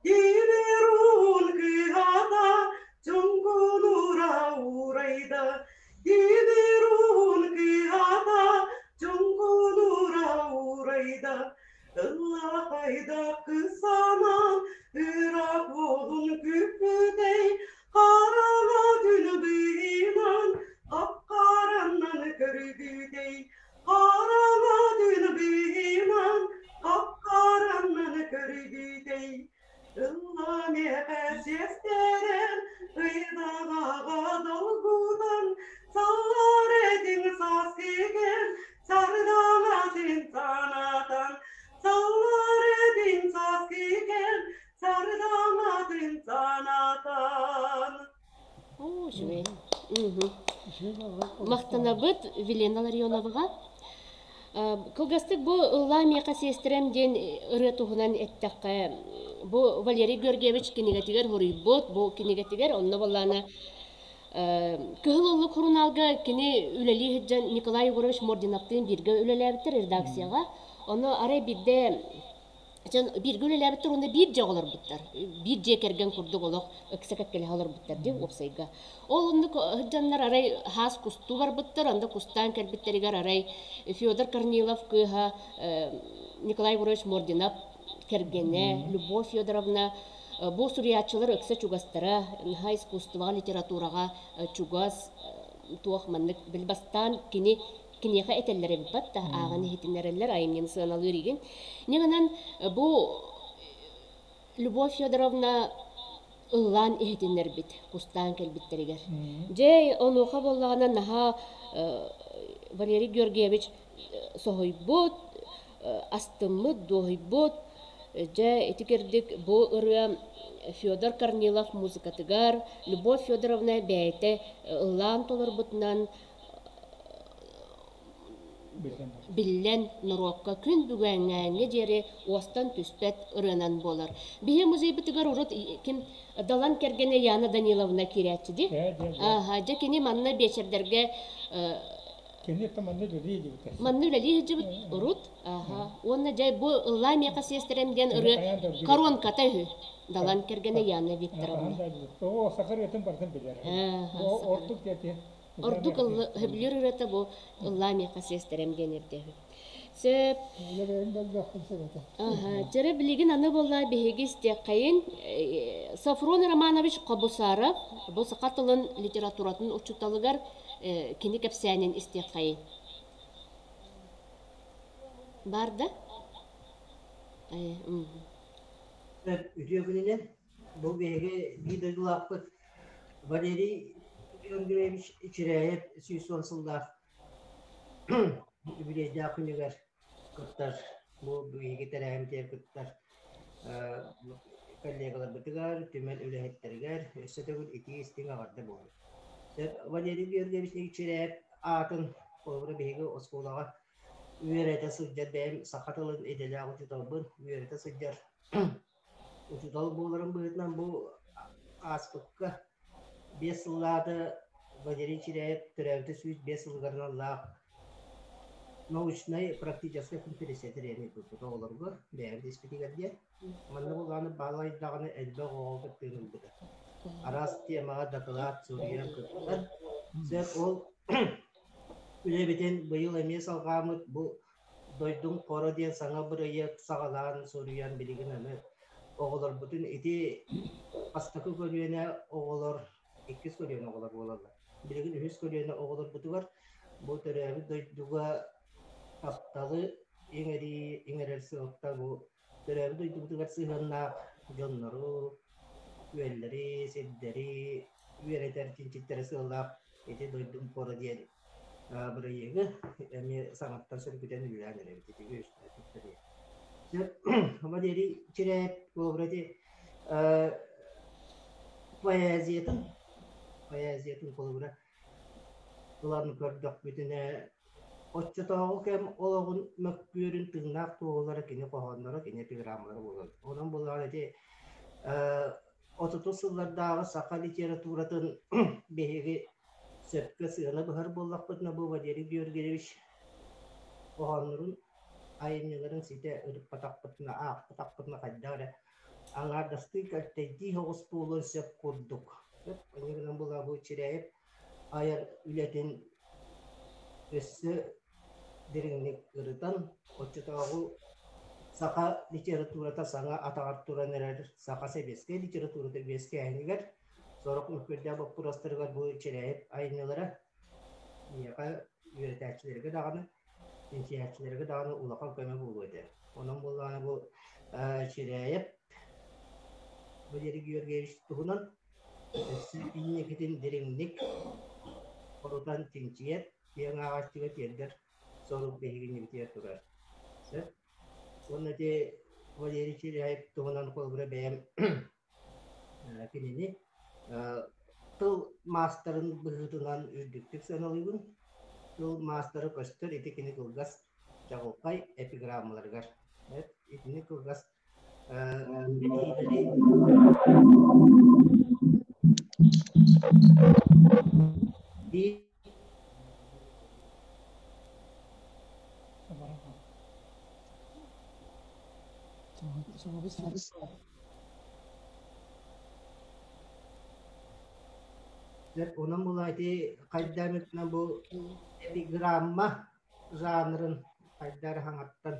S6: Тимирун кыһата Чуҥкунура уурайда Тимирун кыһата Чуҥкунура уурайда Ыллахайда кысанан Ыраах уолун күппүтэй Хараҥа күн быыһынан Хапхараннан көрбүтэй Хараҥа күн быыһынан Хапхараннан көрбүтэй Ылла миэхэ сиэстэрэн Ыйдаҕаҕа долгутан Саллар этиҥ саас кигэн Сардаҥатын санатан Саллар этиҥ саас кигэн Сардаҥатын санатан
S1: Оо, үчүгэй. Махтанабыт Вилена Ларионоваҕа. Кылгастык бу «Ыллаа миэхэ сиэстирэм» диэн ырыа туһунан эттэххэ, бу Валерий Георгиевич кинигэтигэр суруйбут, бу кинигэтигэр онно буоллаҕына Кыһыл Ыллык сурунаалга кини үлэлии сылдьан Николай Егорович Мординовтыын бииргэ үлэлээбиттэр редакцияҕа. Ону арай биирдэ Дьон бииргэ үлэлээбиттэр уонна биир дьиэ олорбуттар. Биир дьиэ кэргэн курдук олох ыкса кэккэлэһэ олорбуттар дии уопсайга. Ол оннук дьоннор арай хаас кустуу барбыттар, онно кустаан кэлбиттэригэр арай Федор Корнилов кыыһа Николай Егорович Мординов кэргэнэ Любовь Федоровна бу суруйааччылар ыкса чугастара, наһаа искусствоҕа, литератураҕа чугас туох маннык били бастаан кини киниэхэ этэллэр эбит да ааҕан иһитиннэрэллэр айымньыны сыаналыыр игин. Ньыгынан бу Любовь Федоровна ыллаан иһитиннэрбит кустаан кэлбиттэригэр. Дьэ, онуоха буоллаҕына наһаа Валерий Георгиевич соһуйбут, астыммыт, дуоһуйбут. Дьэ, ити кирдик бу ырыа Федор Корнилов музыкатыгар Любовь Федоровна бэйэтэ ыллаан толорбутунан биллэн норуокка күн бүгүҥҥээҥҥэ диэри уостан түспэт ырыанан буолар. Биһи музейбытыгар урут ким Далан кэргэнэ Яна Даниловна киирээччи дии. Ааха, дьэ кини манна биэчэрдэргэ
S4: Кини это манна үлэлии илдьибит.
S1: Манна үлэлии илдьибит урут. Ааха. Уонна дьэ бу ыллаа миэхэ сиэстэрем диэн ырыа коронката үһү. Далан кэргэнэ Яна Викторовна.
S4: Оо, саха ырыатын барытын билэр. Ордук диэти
S1: Ордук сөбүлүүр ырыата бу ыллаа миэхэ сиэстэрем диэн ирдэһи. Сөп. Дьэрэ билигин аны буолла биһиги истиэххэйин Софрон Романович Хобусаров бу саха тылын литературатын учууталыгар кини кэпсээнин истиэххэйин. Бар да?
S7: Үтүө күнүнэн Бу биһиги биир дойдулаахпыт Валерий Георгиевич Чиряев 110 сыллаах үбүлүөйдээх күнүгэр кыттар, бу биһиги тэрээһиммитигэр кыттар коллегаларбытыгар, түмэл үлэһиттэригэр өссө төгүл итии-истиҥ эҕэрдэ буолуо. Валерий Георгиевич Чиряев аатын холобура биһиги оскуолаҕа үөрэтэ сылдьар бэйэм саха тылын идэлээх учууталбын үөрэтэ сылдьар Учуутал буоларым быһыытынан бу ааспыкка 5 сыллаата Валерий Чиряев төрөөбүтэ 105 сылыгар аналлаах научнай практическай конференция тэрийэн ыыппыппыт оҕолорго бэйэбит испитигэр диэн. Манна булааны баалайдаҕына элбэх оҕо кыттыыны ылбыта. Араас темаҕа дакылаат суруйан кыттар. Сөп ол үлэбитин быйыл эмиэ салҕааммыт бу Дойдум хоро диэн саҥа бырайыак саҕалаан суруйан билигин аны оҕолорбутун ити бастакы көлүөнэ оҕолор, иккис көлүөнэ оҕолор буолаллар. Билигин үһүс көлүөнэ оҕолорбутугар бу төрөөбүт дойдуга тапталы иҥэрии, иҥэрэр сыалтан бу төрөөбүт дойдубутугар сыһыаннаах дьоннору, күөллэри, сирдэри үөрэтэр, чинчиттэрэ сыаллаах ити дойдум хоро диэн бырайыагы эмиэ саҥаттан сөргүтэн үлэлээн эрэбит ити үөскэппиттэр. Валерий Чирээп холобура ити поэзиятын поэзиятын холобура ылан көрдөхпүтүнэ оччотооҕу кэм олоҕун мөккүөрүн тыыннаах туоһулара кини хоһоонноро, кини эпиграммалара буолан. Онон булаан ити 30 сыллардааҕы саха литературатын биһиги сөпкө сыана быһар буоллахпытына бу Валерий Георгиевич хоһооннорун айымньыларын ситэ ырыппатахпытына, аахпатахпытына хайдах эрэ аҥаардастыы кэлтэйдии соҕус буолуон сөп курдук. Инньэ гынан буолаа бу Чиряев айар үлэтин өссө дириҥник ырытан, оччотооҕу саха литературата саҥа атаҕар туран эрэр саха сэбиэскэй литературата үөскээһинигэр сорох мөккүөрдээх боппуруостарыгар бу Чиряев айымньылара миэхэ үөрэтээччилэргэ даҕаны, чинчийээччилэргэ даҕаны улахан көмө буолуо этэ. Онон буоллаҕына бу Чиряев Валерий Георгиевич туһунан өссө инникитин дириҥник хорутан чинчийэр, киэҥ ааҕааччыга тиэрдэр сорук биһиги иннибитигэр турар. Сөп. Уонна ити Валерий Чиряев туһунан холобура бэйэм кинини тыл маастарын быһыытынан үрдүктүк сыаналыыбын. Тыл маастара көстөр ити кини кылгас чаҕылхай эпиграммаларыгар. Итини кылгас этиилэри
S2: Саҥабыт
S7: Онон була ити хайдаамытынан бу эпиграмма жанрын хайдар хаҥаттан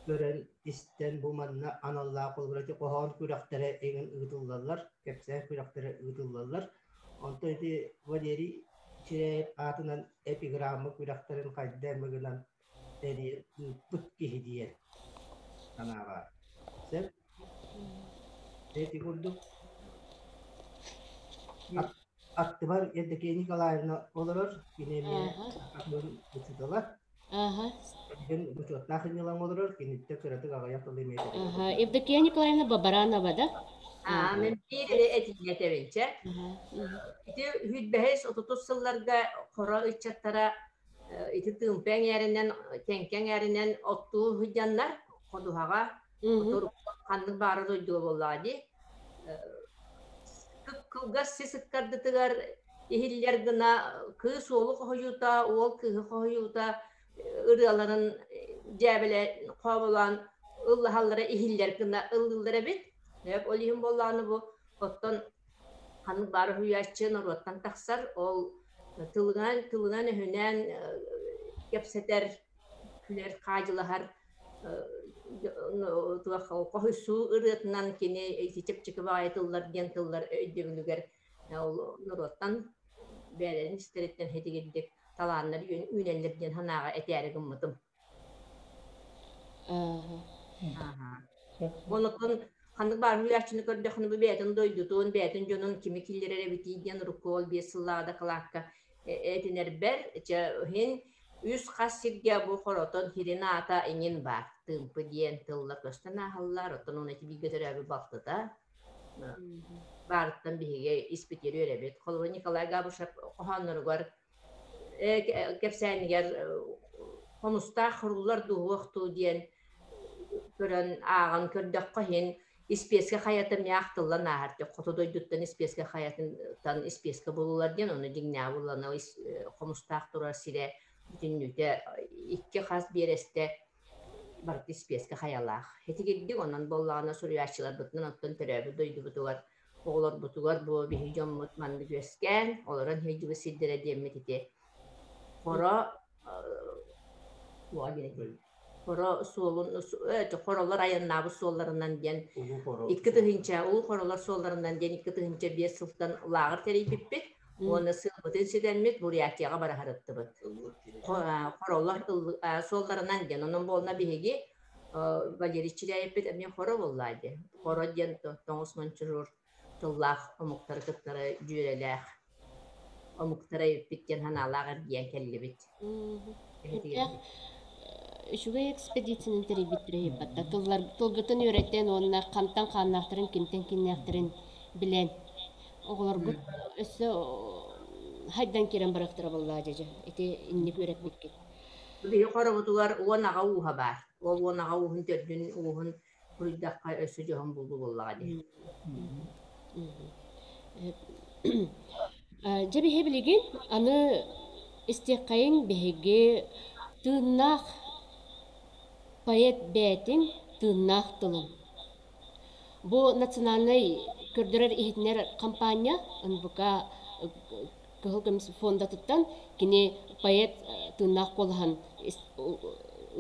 S7: көрөн истэн бу манна аналлаах холобура ити хоһоон күрэхтэрэ эҥин ыытыллаллар, кэпсээн күрэхтэрэ ыытыллаллар. Онтон ити Валерий Чиряев аатынан эпиграмма күрэхтэрин хайда эмэ гынан тэрийэн ыыппыт киһи диэн санаа баар. Сөп? Ити курдук аттыбар Евдокия Николаевна олорор, кини эмиэ учуутала. Бочуоттаах иннилаҥ олорор, киниттэн кыратык аҕыйах тылы эмиэ
S1: Евдокия Николаевна Бабаранова, да?
S8: Мен биир эрэ этиигэ этэбинчэ. Ити үһүс отутус сылларга хоро ыччаттара ити тыымпа эҥээринэн, тэҥкэ эҥээринэн оттуу сылдьаннар ходуһаҕа ханнык баара дойдуга буоллаҕа дии. Кылгас сис ыккардытыгар иһиллэр гына кыыс уолу хоһуйуута, уол кыыһы хоһуйуута ырыаларын дьээбэлэ хооболоон ыллаһаллара иһиллэр гына ыллыыллар эбит. Ол иһин буоллаҕына бу оттон ханнык баар уһуйааччы норуоттан тахсар, ол тылынан тылынан-өһүнэн кэпсэтэр, күлэр, хаадьылаһар хоһуйсуу ырыатынан кини ити чэпчэки баҕайы тыллар диэн тыллар өйдөбүлүгэр ол норуоттан бэйэлэрин истэриттэн һитигирдик талааннар үүнэллэр диэн санааҕа этээри гыммытым. Онотон ханнык баар үһүйээччини көрдөххүнэ бу бэйэтин дойдутун, бэйэтин дьонун кими киллэрэр эбитий диэн урукку ол 5 сыллааҕы дакылаакка этинэрбэр чэ иһин үс хас сиргэ бу хоротон хирин аата иҥин баар тыымпы диэн тыллар көстөн ааһаллар оттон уонна ити бииргэ төрөөбүт балтыта баарыттан биһиги испитигэр үөрэбит холобур Николай Габышев хоһоонноругар кэпсээнигэр хомустаах хоруллар дуоһуох дуу диэн көрөн ааҕан көрдөххө иһин испиэскэ хайата эмиэ ахтыллан ааһар хоту дойдуттан испиэскэ хайатыттан испиэскэ булулар диэн ону дьиҥнээҕи буллана хомустаах турар сирэ бүтүннүүтэ икки хас биэрэстэ барыта испиэскэ хайалаах. Итигирдик онон буоллаҕына суруйааччыларбытынан оттон төрөөбүт дойдубутугар оҕолорбутугар бу биһиги дьоммут маннык үөскээн олорон сылдьыбыт сирдэрэ диэммит ити хоро хоро суолун хоролор айаннаабыт суолларынан диэн 2000 улуу хоролор суолларынан диэн 2005 сылтан лааҕыр тэрийбиппит уонна сыалбытын ситэммит Бурятияҕа бара сырыттыбыт. Хоролор суолларынан диэн онон буолна биһиги Валерий Чиряевпит эмиэ хоро буоллаа диэн. Хоро диэн тоҥус мончуруур тыллаах омуктары кыттары дьүөрэлээх омуктара эбиппит диэн санаалаах эргийэн кэллибит.
S1: Үчүгэй экспедицияны тэрийбиттэрэ иһиппатта. Тыллар тылгытын үөрэтэн уонна хантан хааннаахтарын, кимтэн киннээхтэрин билэн оҕолоргут өссө хайдан киирэн барыахтара буоллаа дьэ ити инник үөрэппиккит.
S8: Биһи хоробутугар 10 аҕа ууһа баар. Ол 10 аҕа ууһун төрдүн ууһун суруйдахха өссө дьоһун булуу буоллаҕа дии.
S1: Дьэ биһи билигин аны истиэххэйиҥ биһиги тыыннаах поэт бэйэтин тыыннаах тылын. Бу национальнай көрдөрөр-иһитинэр хампаанньа НВК Кыһыл көмүс фондатыттан кини поэт тыыннаах куолаһын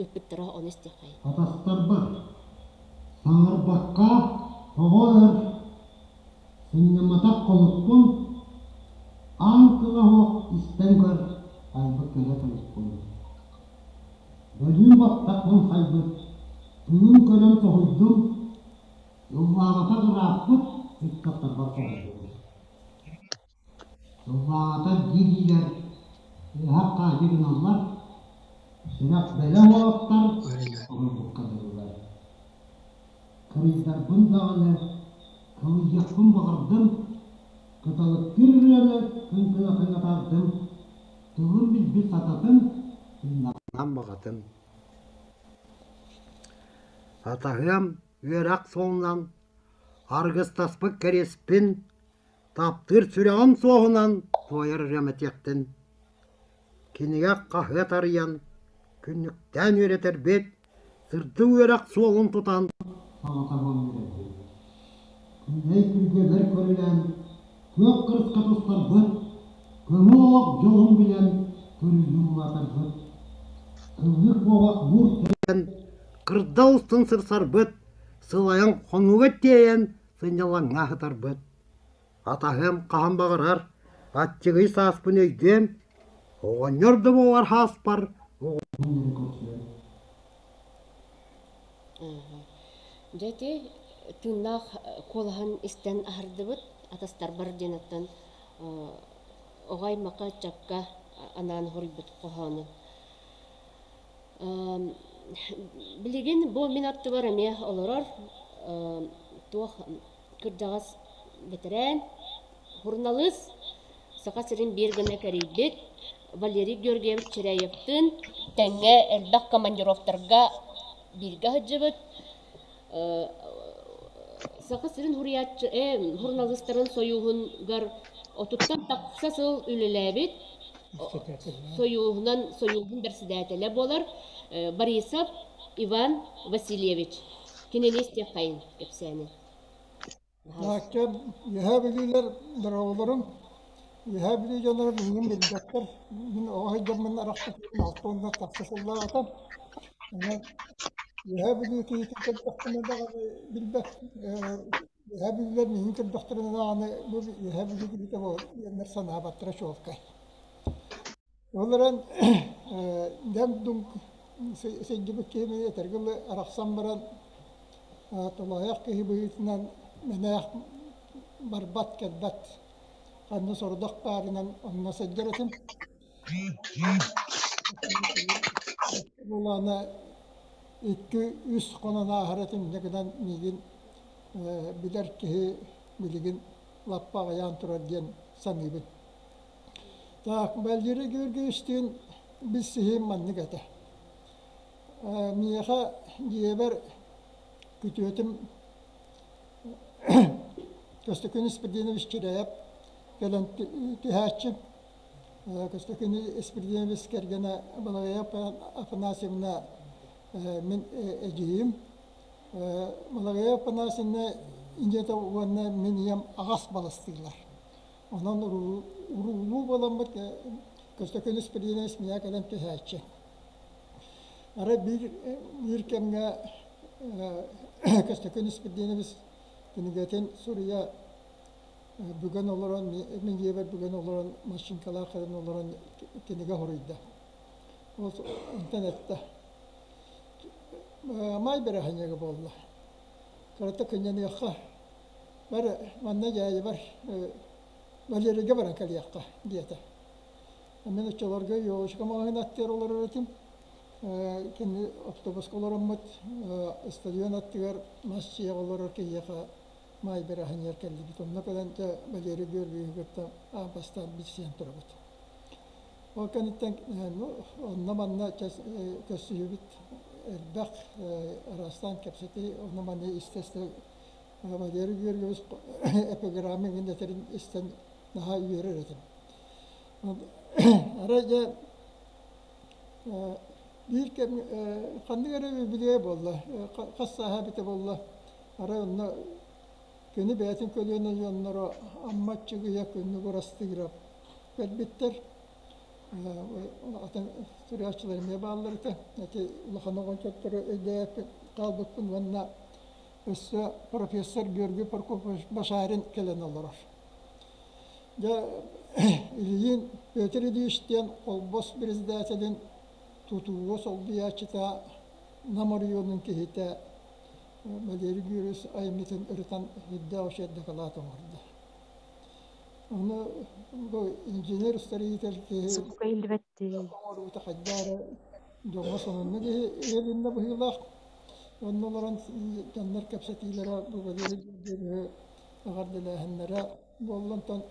S1: ыыппыттара ону истиэххэйин.
S9: Атастарбар саҥарбакка тоҕо өр сынньамматах хонукпун аан тыла суох истэн көр айбыт кэрэ тойукпун. Бөлүүн баттах муҥхайбыт, тыын көрөн тоһуйдум, ыллаабатах ырааппыт ыччаттарбар хоһуйдум. Ыллаатар дии-диилэр ыаһах хаадьы гыналлар, сүрэх бэлэм уолаттар оҥорбукка дылылар. Кырыйдарбын даҕаны, кылыйыахпын баҕардым, кыталыктыыр ырыаны кыҥкынатын атаардым, тылын билбит сататын тыыннарынан
S3: баҕатын. Атаһыам үөрэх суолунан аргыстаспыт кэриэспин Таптыыр сүрэҕим суоһунан туойар ырыам этиэхтин, кинигэ хаһыат арыйан, күннүктээн үөрэтэрбит,
S9: Сырдык үөрэх суолун тутан Саҥата буолан Күннэй күргэлэр көрүлээн, күөх кырыска тустарбыт, көҥүл олох дьолун билэн, көрүүнү улаатарбыт. Кылгы куобах буур тэйэн, кырдал устун сырсарбыт, сылайан хонууга тиэйэн сынньалаҥҥа аһытарбыт. Атаһым хаһан баҕарар, аччыгый сааспын өйдүөм, оҕонньор да буолар һааспар
S1: Дьэ ити тыыннаах куолаһын истэн аһардыбыт атастарбар диэн оттон оҕо аймахха ыччакка анаан хоруйбут хоһоонун. Билигин бу мин аттыбар эмиэ олорор туох кырдьаҕас бэтэрээн, суруналыыс, Саха сирин биир гына кэрийбит Валерий Георгиевич Чиряевтыын тэҥҥэ элбэх командировтарга бииргэ сылдьыбыт, Саха сирин суруйааччы суруналыыстарын сойууһугар отуттан тахса сыл үлэлээбит, сойууһунан сойууһун бэрэссэдээтэлэ буолар Борисов Иван Васильевич. Кинини истиэххэйин кэпсээни.
S2: Наакка Үөһээ Бүлүүлэр дорооболорум. Үөһээ Бүлүү дьонноро миигин билбэттэр. Мин оҕо сылдьаммын арахпытым алта уонна тахса сыллааҕыта. Онон Үөһээ Бүлүү киһитин көрдөхпүнэ даҕаны билбэт. Үөһээ Бүлүүлэр миигин көрдөхтөрүнэ даҕаны бу Үөһээ Бүлүү киһитэ буол диэннэр санаабаттара чуолкай. Ол эрэн дэм-дум сылдьыбыт киһи этэргэ дылы арахсан баран тулаайах киһи быһыытынан мэнээх барбат-кэлбэт ханна сорудах баарынан онно сылдьар этим. Булаана икки-үс хонон ааһар этим инньэ гынан миигин билэр киһи билигин лаппа аҕыйаан турар диэн саныыбын. Так, Валерий Георгиевичтыын билсиһиим маннык этэ. Миэхэ дьиэбэр күтүөтүм Көстөкүүн Испирдинович Чирээп кэлэн түһээччи. Көстөкүүн Испирдинович кэргэнэ Балагая Афанасьевна мин эдьиийим. Балагая Афанасьевна ийэтэ уонна мин ийэм аҕас балыстыылар. Онон уруулуу буоламмыт Көстөкүүн Испирдинович миэхэ кэлэн түһээччи. Арай биир, биир кэмҥэ Көстөкүүн Испирдинович кинигэтин суруйа бүгэн олорон, мин дьиэбэр бүгэн олорон, машинкалаах кэлэн олорон кинигэ суруйда. Ол онтон эттэ: «Маай бэрэһинньигэ буолла. Кырата кынньаныахха Бар манна дьээдьэбэр Валерийга баран кэлиэххэ диэтэ. Мин оччолорго елочка маҕаһыын аттыгар олорор этим. Кини автобуска олороммут стадион аттыгар мас дьиэҕэ олорор киһиэхэ маай бэрэһинньигэр кэллибит. Онно кэлэн дьэ Валерий Георгиевиһы кытта аан бастаан билсиһэн турабыт. Ол кэнниттэн онно-манна көрсүһүүбүт элбэх, араастаан кэпсэтии, онно-манна истэ-истэ Валерий Георгиевич эпиграмма иҥин этэрин истэн наһаа үөрэр этим. Арай дьэ биир кэм ханнык эрэ юбилей буолла, хас сааһа эбитэ буолла, арай онно кини бэйэтин көлүөнэ дьонноро Амма Аччыгыйа Күннүк Урастыырап кэлбиттэр. Атын суруйааччылар эмиэ бааллар этэ. Ити улахан оҕонньоттору өйдөөбөппүн хаалбыппын уонна Өссө профессор Георгий Прокопьевич Башарин кэлэн олорор. Дьэ, Ильин Петр Ильич диэн Холбос председателин тутууга солбуйааччыта Нам оройуонун киһитэ Валерий Георгиевич айымньытын ырытан үрдээх үчүгэй дакылаат оҥордо. Ону бу инженер-строитель киһи
S10: Звука иһиллибэттии.
S2: оҥоруута хайдах эрэ дьоҥҥо сонуннук иһилиннэ быһыылаах. Онно олорон дьоннор кэпсэтиилэрэ бу Валерий Георгиевиһы эҕэрдэлээһиннэрэ буолла. Онтон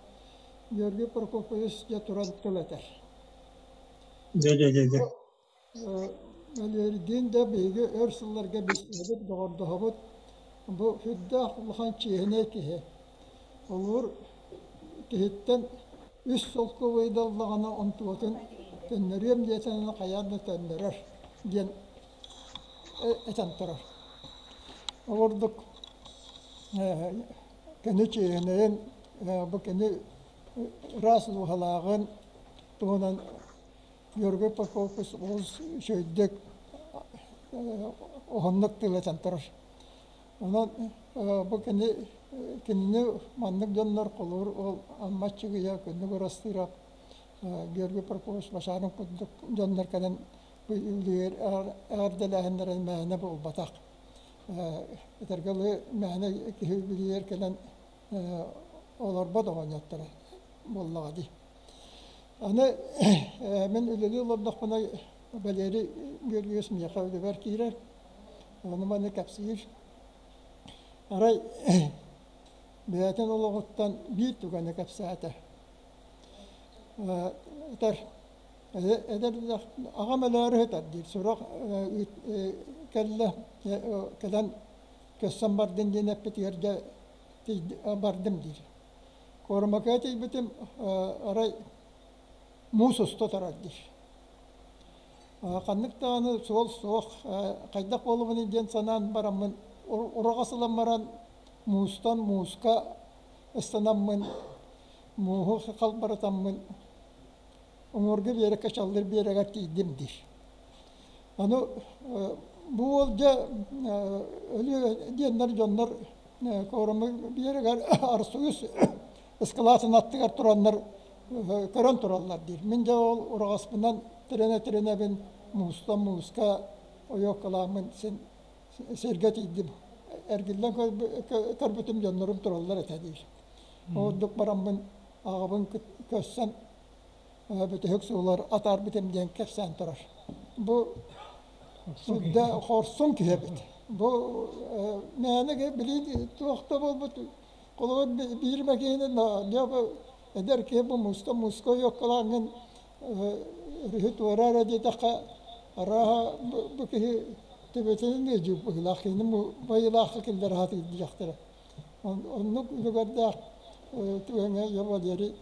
S2: Георгий Прокопьевич дьэ туран тыл этэр.
S5: Дьэ, дьэ, дьэ, дьэ.
S2: Валерийдиин да биһиги өр сылларга билсибит, доҕордоһобут. Бу сүрдээх улахан чиэһинэй киһи. Олуур киһиттэн үс солкуобайда ыллаҕына онтугутун төннөрүөм диэтэ хайаан да төннөрөр диэн. этэн турар. Ол курдук кини чиэһинэйин, бу кини ыраас дууһалааҕын туһунан Георгий Прокопьевич олус үчүгэйдик уһуннук тыл этэн турар. Онон бу кини кинини маннык дьоннор холобур ол Амма Аччыгыйа, Күннүк Ырастыырап, Георгий Прокопьевич Башарин курдук дьоннор кэлэн бу үлүгэр эҕэрдэлээһиннэрэ мээнэ буолбатах. Этэргэ дылы мээнэ киһи үбүлүөйүгэр кэлэн олорбот оҕонньотторо буоллаҕа дии. Аны мин үлэлии олордохпуна Валерий Георгиевич миэхэ үлэбэр киирэр, ону маны кэпсиир. Арай бэйэтин олоҕуттан биир түгэни кэпсээтэ. Этэр, эдэр аҕам өлөөрү сытар диир, сурах кэллэ, кэлэн көссөн бардын диэн эппитигэр дьэ бардым диир. Куорумакыга тиийбитим, арай муус уста турар диир. Ханнык даҕаны суол суох, хайдах буолабыный диэн санаан бараммын, ураҕас ылан баран муустан мууска ыстанаммын, мууһу халбарытаммын, уҥуоргу биэрэккэ чаллыр биэрэгэр тиийдим диир. Аны бу уол дьэ өлүө диэннэр дьоннор Куоруму биэрэгэр Арсуус ыскылаатын аттыгар тураннар көрөн тураллар диир. Мин дьэ ол ураҕаспынан тирэнэ-тирэнэбин муустан мууска ойуоккалааммын син сиргэ тиийдим. Эргиллэн көрбүтүм дьоннорум тураллар этэ диир. Ордук бараммын аҕабын көрсөн бүтэһик суулар атаарбытым диэн кэпсээн турар. Бу сүрдэ хорсун киһи эбит. Бу мээнэ билии туох да буолбут холобур биир макиһини эдэр киһи бу муста муска ойуоккалааҥҥын өрүһү туора эрэ диэтэххэ арааһа бу киһи төбөтүнэн ыалдьыбыт быһыылаах киһини байылаахха киллэрэ сатыыр диэхтэрэ. Оннук үлүгэрдээх түгэҥҥэ я Валерий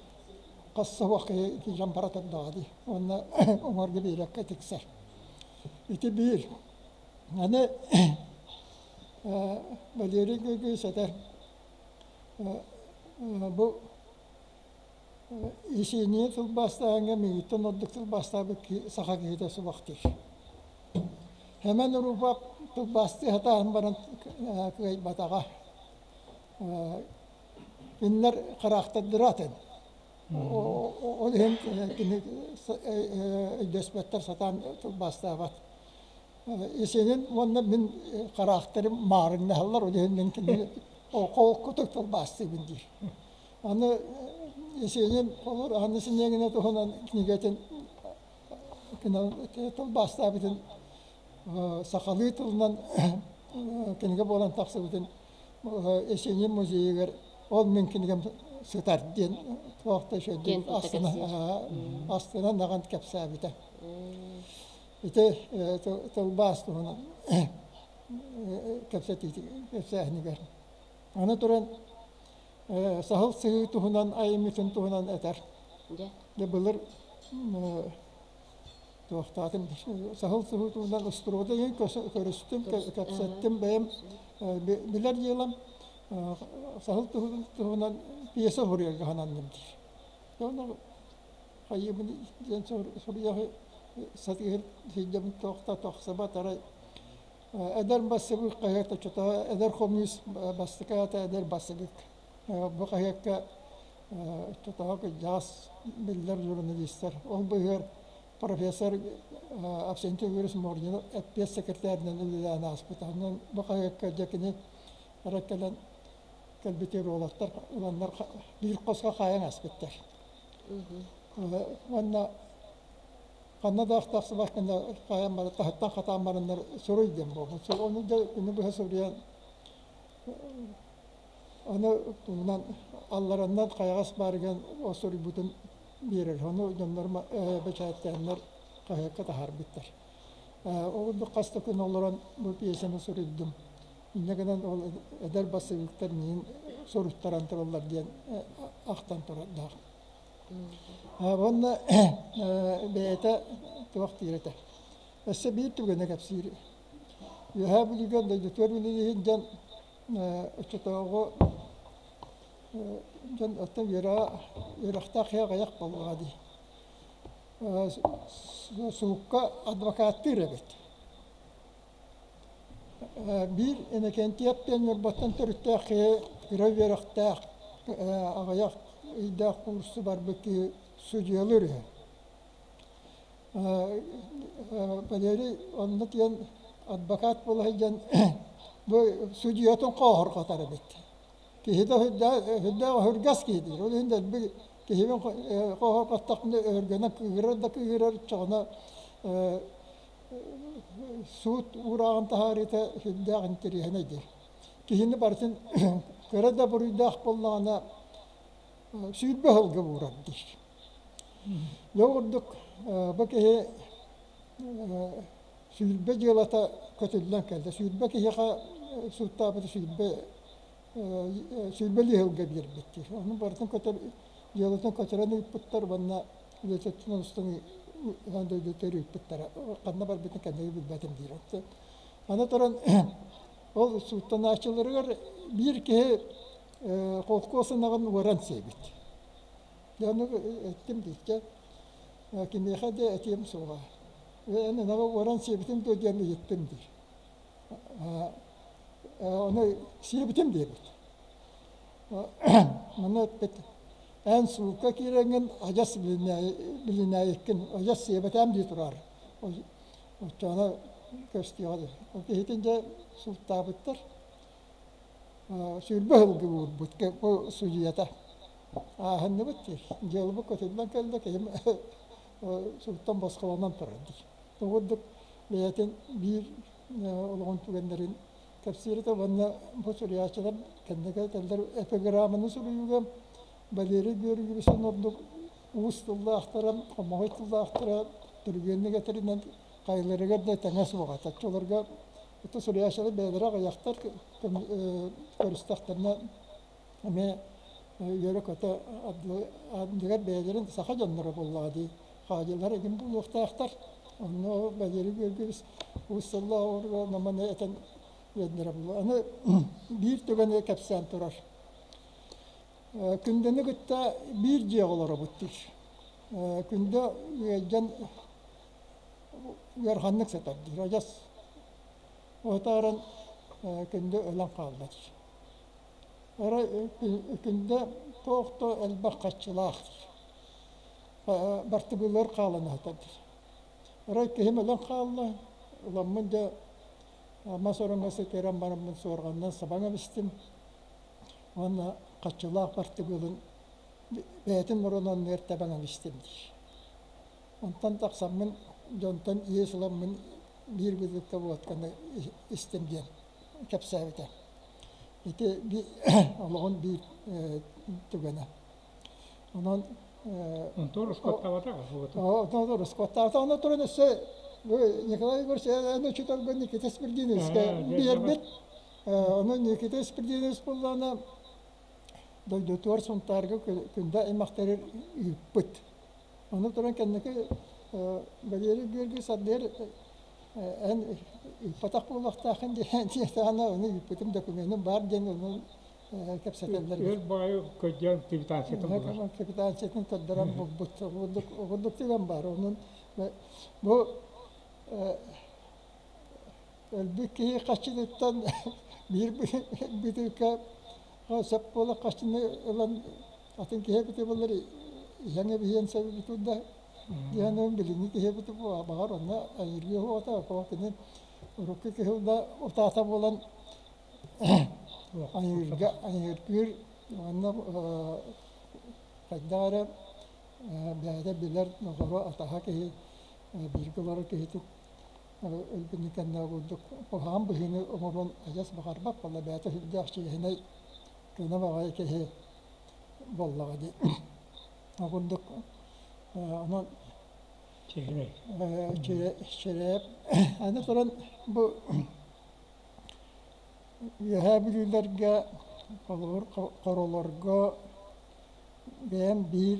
S2: хас суох киһи киирэн бара турдаҕа дии. Уонна уҥуорга биэрэккэ тиксэр. Ити биир. Аны Валерий Георгиевич этэр бу Есения тылбаастааһыҥҥа миигиттэн ордук тылбаастаабыт саха киһитэ суох диир. Хэмэн Уруупап тылбаастыы сатаан баран кыайбатаҕа. Кинилэр хараахтардара атын. Ол иһин кини өйдөспөттөр сатаан тылбаастаабат. Есенин уонна мин хараахтарым маарыҥнаһаллар, ол иһин мин кинини холкутук тылбаастыыбын диир. Аны Есенин холор Анна Синегина туһунан кинигэтин тылбаастаабытын сахалыы тылынан кинигэ буолан тахсыбытын Есенин музейыгар ол мин кинигэм сытар диэн туох да үчүгэйдик астына астынан аҕан кэпсээбитэ. Ити тылбаас туһунан кэпсэтиитигэр кэпсээһинигэр. Аны туран Саһыл сыһыы туһунан айымньытын туһунан этэр. Дьэ былыр туохтаатым саһыл сыһыы туһунан устуруода иһин көрүстүм, кэпсэттим бэйэм билэр дьыалам саһыл туһунан пьеса суруйарга сананным диир. Онно хайыыбын диэн суруйа сатыыр сылдьабын туохта тохсубат арай Эдэр бассабыык хаһыат оччотооҕу Эдэр хомуйус бастакы аата Эдэр бассабыык. Бу хаһыакка оччотооҕу кырдьаҕас биллэр журналистар, ол быыһыгар профессор Авсентий Юрьевич Мординов эппиэт секретарынан үлэлээн ааспыта. Онон бу хаһыакка дьэ кини эрэ кэлэн кэлбитигэр уолаттар ыланнар биир хоско хаайан ааспыттар. Уонна Ханна да тахсыбат гына хайан баран таһыттан хатаан бараннар суруй диэн буолбут. Ону да күнү быһа суруйан аны тугунан аллараннан хайаҕас баарыгар ол суруйбутун биэрэр. Ону дьоннор бэчээттээннэр хаһыакка таһаарбыттар. Ол курдук хас да күн олорон бу пьесаны суруйдум. Инньэ гынан ол эдэр бассабыыктар миигин суруйтаран тураллар диэн ахтан турардаах. Уонна бэйэтэ туох диир этэ. Өссө биир түгэни кэпсиир. Үөһээ Бүлүүгэ дойдутугар үлэлиир дьон оччотооҕу дьон оттон үөрэҕэ үөрэхтээх киһи аҕыйах буоллаҕа дии. Суукка адвокаттыыр эбит. Биир Иннокентьев диэн Ньурбаттан төрүттээх киһи кыра үөрэхтээх, аҕыйах ыйдаах куурсу барбыт киһи судьуйалыыр үһү. Валерий онно диэн адвокат буола сылдьан бу судьуйатын хооһорҕотор эбит. Киһитэ сүрдээх өһүргэс киһи диир. Ол иһин дэлби киһибин хооһорҕоттохпуна өһүргэнэн кыыһырар да кыыһырар оччоҕуна суут уурааҕын таһаарыыта сүрдээх интэриэһинэй диир. Киһини барытын кыра да буруйдаах буоллаҕына 20 сылга уурар диир. Дьэ ол курдук бу киһи 20 дьыалата көтүллэн кэллэ. 20 киһиэхэ сууттаабыта 20 сылга биэрбит диир. Ону барытын көтөр дьыалатын көтөрөн ыыппыттар уонна үлэтиттэн устан дойдутугар ыыппыттара. Ханна барбытын кэнники билбэтим диир. Аны туран ол сууттанааччыларыгар биир киһи холкуос ынаҕын уоран сиэбит. Дьэ ону эттим дииргэ кимиэхэ да этиэм суоҕа. Эн ынаҕы уоран сиэбитиҥ дуо диэн ыйыттым диир. Ону сиэбитим диэбит. Ону эппит эн суукка киирэҥҥин адьас билинээйиккин, адьас сиэбэтэм дии тураар. Оччоҕуна көстүөҕэ диир. Ол киһитин дьэ сууттаабыттар. 20 сылга уурбут бу судьуйата. Ааһынныбыт диир. Дьыалабыт көтүллэн кэллэ, киһим сууттан босхолонон турар диир. Ол курдук бэйэтин биир олоҕун түгэннэрин кэпсиир этэ уонна бу суруйааччылар кэнники этэллэр эпиграмманы суруйууга Валерий Георгиевичтан ордук уус тыллаахтара, хомоҕой тыллаахтара түргэнник этэринэн хайаларыгар да тэҥэ суох этэ. Оччолорго ити суруйааччылар бэйэлэрэ аҕыйахтар көрүстэхтэринэ эмиэ үөрэ-көтө ардыгар бэйэлэрин саха дьонноро буоллаҕа дии хаадьылар игин буолуохтаахтар. Онно Валерий Георгиевич уус тыллаах оҕолорго этэн биэрдэрэ буолуо. Аны биир түгэни кэпсээн турар. Күндэни кытта биир дьиэҕэ олоробут диир. Күндэ ыалдьан ыараханнык сытар диир. Адьас отааран Күндэ өлөн хаалла диир. Арай Күндэ туох да элбэх харчылаах диир. Бартыбыаллар хаалан сытар диир. Арай киһим өлөн хаалла, ыламмын дьэ мас ороҥҥо сытыаран бараммын суорҕанынан сабан эбистим. Уонна хаччылаах бартыбыалын бэйэтин мурун анныгар тэбэн эбистим диир. Онтон тахсаммын дьонтон иэс ыламмын биир бытыыкка водканы истим диэн кэпсээбитэ. Ити олоҕун биир түгэнэ. Онон
S4: Онтон рускоттаабатах
S2: Онтон рускоттаабатах. Онон туран өссө Николай Егорович эн учууталга Никита Спирдиновичка биэрбит. Ону Никита Спирдинович буоллаҕына дойдутугар Сунтаарга күндэ аймахтары ыыппыт. Ону туран кэнники Валерий Георгиевич ардыгар эн ыыппатах буолуохтааххын диэтэҕинэ ону ыыппытым докуменым баар диэн ону кэпсэтэллэр.
S4: Өр баҕайы көрдөөн квитанциятын булар.
S2: Квитанциятын көрдөрөн булбут. Оҕурдук түгэн баар. Онон бу өлбүт киһи хаччытыттан биир бытыыкка сөп буола хаччыны ылан атын киһи эбитэ буоллар иһэн эбиһиэн сөп эбит да диэн билиҥҥи киһи эбит баҕар онно айыргыы уота кини урукку киһи да утаата буолан айыырга айыыргыыр уонна хайдах эрэ бэйэтэ билэр доҕоро атаһа киһи бииргэ олорор киһитин өлбүтүн кэннэ курдук куһаҕан быһыыны оҥоруон адьас баҕарбат буолла бэйэтэ сүрдээх чиэһинэй көнө баҕайы киһи буоллаҕа дии ол курдук онон Чирээп аны туран бу Үөһээ Бүлүүлэргэ холобур Хоролорго бэйэм биир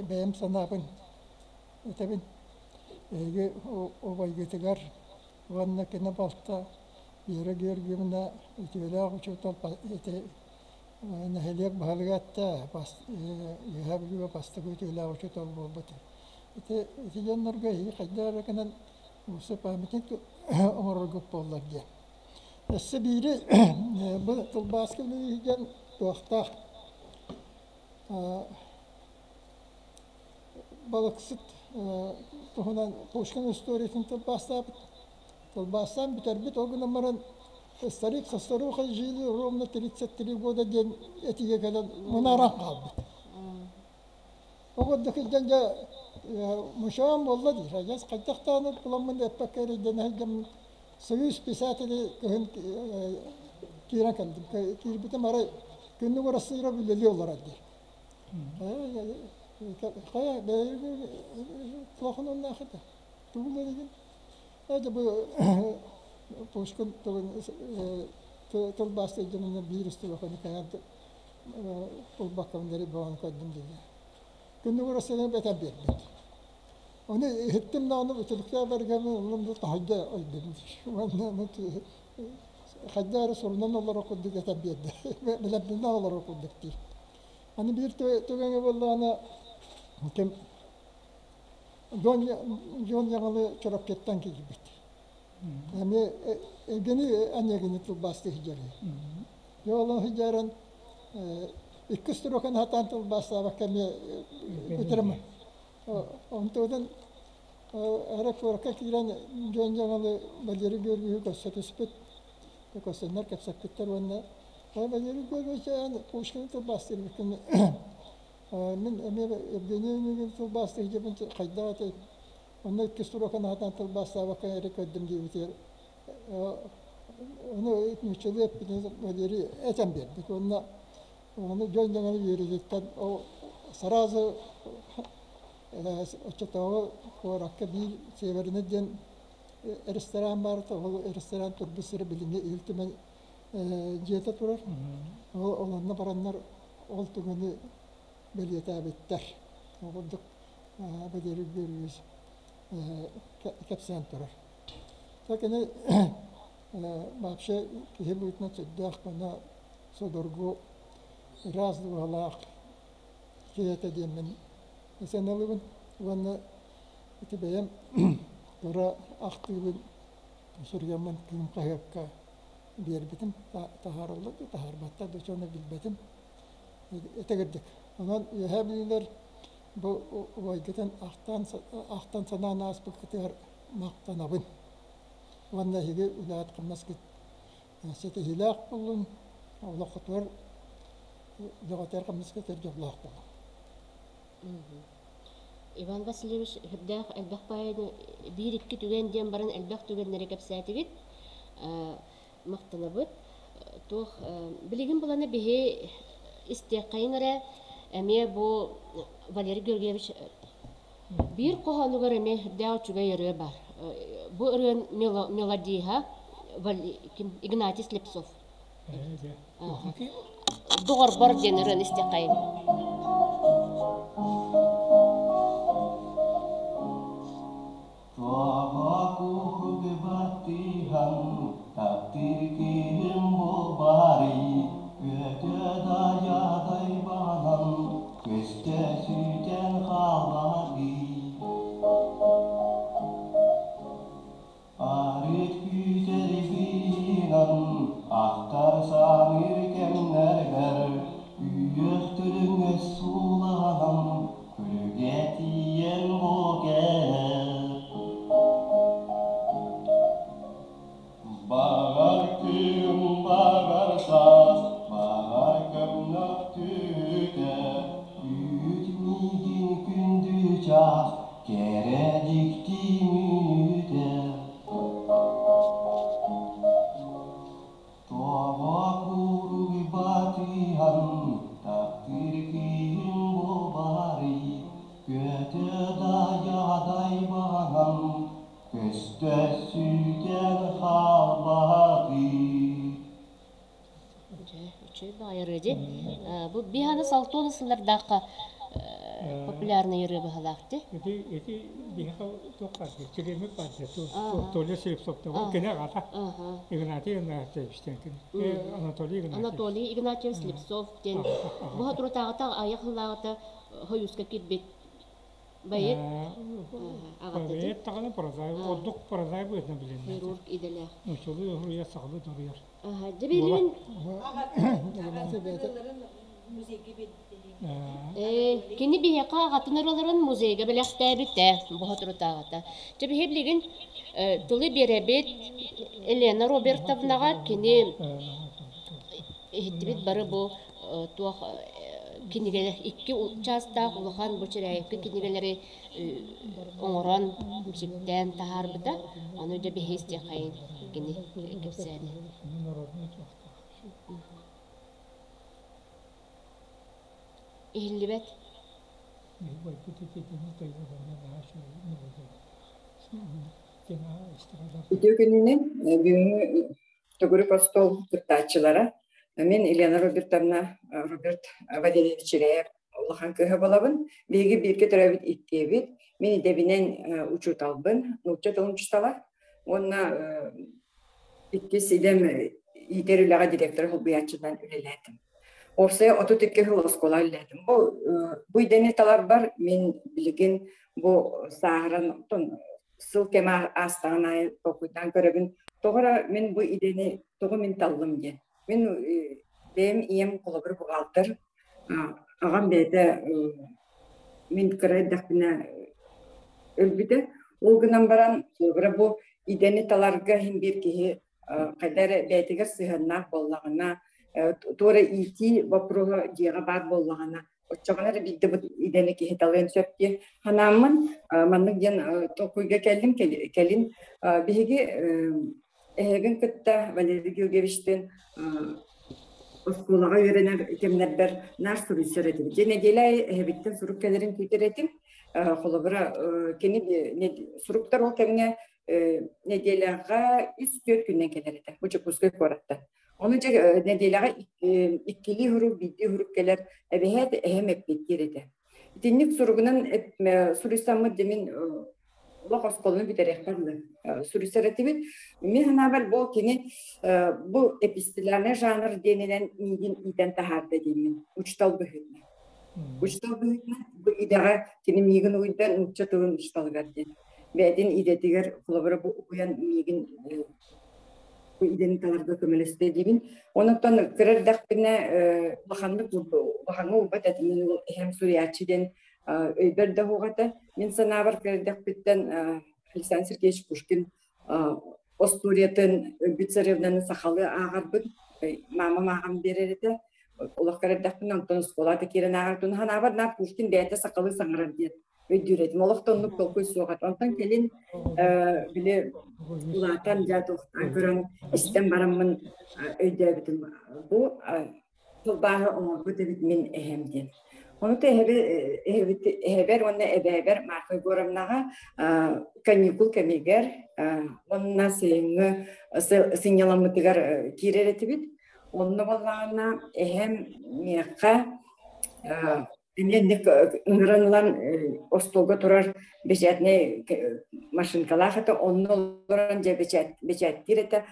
S2: бэйэм санаабын этэбин. Эһиги убайгытыгар Уонна кини балта Вера Георгиевна үтүөлээх учуутал ити нэһилиэк баһылыга этэ, Үөһээ Бүлүүгэ бастакы үтүөлээх учуутал буолбут. Ити ити дьоннорго эһиги хайдах эрэ гынан уопсай памятник оҥороргут буоллар диэн. Өссө биири бу тылбааска үлэлииргэн туохтаах балыксыт туһунан Пушкин историятын тылбаастаабыт. Тылбаастаан бүтэрбит, ол гынан баран «Старик со старухой жили ровно 33 года» диэн этиигэ кэлэн мунааран хаалбыт. Ол курдук илдьэн дьэ мучаан буолла диир. Адьас хайдах даҕаны буламмын эппэккэ эрэйдэнэ сылдьаммын Союз писателей кыһын киирэн кэллим. Киирбитим арай күннүк Россияра үлэлии олорор диир. Хайа бэйэбин туохун оннаах этэ. Тугу үлэлиигин? Это бу Пушкин тылын тылбаастыы дьонуна биир устулуоханы кэҥээн булбаккабын диэри бөҕөнү көрдүм дииллэр. Күннүк Россияны бэтэн биэрбит. Ону иһиттим даҕаны үтүлүктээх бэргэми ыллым да таһырдьа ойдум. Уонна хайдах эрэ сурунан олорор курдук этэн биэрдэ. Билэрбинэн олорор курдук диир. Аны биир түгэҥэ буоллаҕына ким Дьон Яҥалы Чурапчыттан киирбит. Эмиэ Евгений Онегины тылбаастыы сылдьар. Дьэ ол сылдьарын икки строканы сатаан тылбаастаабакка эмиэ бүтэрим. Онтугутун эрэ куоракка киирэн дьон Яҥалы Валерий Георгиевиһы көрсө түспүт. Көрсөннөр кэпсэппиттэр уонна Валерий Георгиевич Пушкины тылбаастыыр Мин эмиэ Евгений Онегин тылбаастыы сылдьабын хайдах этэй? Онно икки строканы сатаан тылбаастаабакка эрэ көрдүм диэбитигэр ону нууччалыы эппитин Валерий этэн биэрбит уонна ону дьон дьоҥҥо үөрүүтүттэн ол сразу оччотооҕу куоракка биир Северный диэн ресторан баар этэ, ол ресторан турбут сирэ билиҥҥи Ил Түмэн дьиэтэ турар. Ол онно бараннар ол түгэни бэлиэтээбиттэр. Ол курдук Валерий Георгиевич кэпсээн турар. Кини вообще киһи быһыытынан сүрдээх гына судургу, ыраас дууһалаах киһи этэ диэммин сыаналыыбын уонна ити бэйэм кыра ахтыыбын суруйаммын Кыым хаһыакка биэрбитим таһаараллар да таһаарбаттар да дьону билбэтим этэгирдик. Онон Үөһээ Бүлүүлэр бу убайгытын ахтан ахтан санаан ааспыккытыгар махтанабын. Уонна эһиги үлэҕит-хамнаскыт ситиһиилээх буоллун, олоххутугар үлэҕитигэр-хамнаскытыгар дьоллоох буолуҥ.
S1: Иван Васильевич сүрдээх элбэх баайыны биир-икки түгэн диэн баран элбэх түгэннэри кэпсээтигит. Махтанабыт. Туох билигин буланы биһи истиэххэйиҥ эрэ эмиэ бу Валерий Георгиевич биир хоһоонугар эмиэ сүрдээх үчүгэй ырыа баар. Бу ырыан мелодиһа Игнатий Слепцов. Доҕорбор диэн ырыаны истиэххэйиҥ.
S10: Туоҕа куһугубаттыһан таптыыр киһим буолбаарый, Көтө да дьаадайбанан көстө сүтэн хаалбатый. Арыт күүтэрбинэн ахтар саныыр кэмнэрбэр Үйэх төлөҥө сууланан күлүгэ тиийэн бу кэлэр. Баҕар күн, баҕар саас, баҕар көмнөх түүтэ, Үүт миигин күндү чаас, кэрэ дьикти мүнүүтэ. Тоҕо куруйбатыйан таптыыр киһим буолбарый, Көтө да дьаадайбанан көстө сүтэн хаалбатый.
S1: Үчүгэй баҕайы ырыа дии. Бу биһаны Салтуона сыллардаахха. популярный ырыа быһалаах ти.
S4: Ити ити биһиэхэ туох баар Чилиэмик баар Толя Слепцов кини аҕата Игнатий Игнатьевич диэн кини Анатолий Игнатьевич
S1: Анатолий Игнатьевич Слепцов диэн бу соторутааҕыта аҕыйах сыллааҕыта Хойууска киирбит Байыт аҕата
S4: Байыт даҕаны прозаик ордук прозаик быһыытынан билиннэ.
S1: Хирург идэлээх.
S4: Нууччалыы уруйар, сахалыы дуруйар.
S1: Дьэ билигин Кини биһиэхэ аҕатын ыраларын музейга бэлэхтээбитэ бу соторутааҕыта. Дьэ биһи билигин тылы биэрэбит Елена Робертовнаҕа кини иһиттибит бары бу туох кинигэлэр икки чаастаах улахан бу Чирээйэпкэ кинигэлэри оҥорон сиптээн таһаарбыта. Ону дьэ биһи истиэххэйин кини кэпсээнэ. Иһиллибэт.
S11: Үтүө күнүнэн бүгүҥҥү төгүрүк остуол кыттааччылара мин Елена Робертовна Роберт Валерьевич Чиряев улахан кыыһа буолабын. Биһиги бииргэ төрөөбүт иккиэбит. Мин идэбинэн учууталбын, нуучча тылын учуутала уонна иккис идэм иитэр үлэҕэ директор солбуйааччынан үлэлээтим. Уопсайа 32 сыл оскуола үлэлээтим. Бу бу идэни таларбар мин билигин бу сааһыран сыл кэмэ аастаҕын аайы толкуйдаан көрөбүн. Тоҕо эрэ мин бу идэни тоҕо мин таллым диэн. Мин бэйэм ийэм холобур бухгалтер, аҕам бэйэтэ мин кыра эрдэхпинэ өлбүтэ. Ол гынан баран холобура бу идэни таларга иһин биир киһи хайда эрэ бэйэтигэр сыһыаннаах буоллаҕына, туора иитии боппуруоһа дьиэҕэ баар буоллаҕына, оччоҕуна эрэ биирдэ бу идэни киһи талыан сөп диэн санааммын маннык диэн толкуйга кэллим кэлин биһиги эһэбин кытта Валерий Георгиевичтыын оскуолаҕа үөрэнэр кэмнэрбэр наар суруйсар этим. Дьэ нэдиэлэ аайы эһэбиттэн сурук кэлэрин күүтэр этим. Холобура, кини суруктар ол кэмҥэ нэдиэлэҕэ үс-түөрт күнүнэн кэлэр этэ. Бу Дьокуускай куораттан. Ону дьэ нэдиэлэҕэ иккилии сурук, биирдии сурук кэлэр, эбэһээт эһэм эппиэттиир этэ. Итинник суругунан суруйсаммыт дьэ мин олох оскуоланы бүтэриэхпэр дылы суруйсар этибит. Мин санаабар бу кини бу эпистолярный жанр диэнинэн миигин иитэн таһаарда диэммин учуутал быһыытынан. Учуутал быһыытынан бу идэҕэ кини миигин угуйда нуучча тылын учууталыгар диэн. Бэйэтин идэтигэр холобура бу угуйан миигин бу идэни таларга көмөлөстө диибин. Онон кыра эрдэхпинэ улаханнык улахаҥҥа уурбат этим. Мин эһэм суруйааччы диэн өйбөр да суох этэ. Мин санаабар кыра эрдэхпиттэн Александр Сергеевич Пушкин остуоруйатын Өлбүт царевнаны сахалыы ааҕарбын мамам ааҕан биэрэр этэ. Олох кыра эрдэхпинэ онтон оскуолаҕа да киирэн ааҕар. Санаабар наар Пушкин бэйэтэ сахалыы саҥарар диэн өйдүүр этим. Олохтоннук толкуй суох этэ. Онтон кэлин били улаатан дьэ туохтаан көрөн истэн бараммын өйдөөбүтүм. Бу тылбааһы оҥорбут эбит мин эһэм диэн. Ону эһэбэр уонна эбээбэр Марфа Егоровнаҕа каникул кэмигэр уонна сайыҥҥы сынньаламмытыгар киирэр этибит. Онно буоллаҕына эһэм миэхэ Инник ыҥыран ылан остуолга турар бэчээтинэй машинкалаах этэ, онно олорон дьэ бэчээттиир этэ,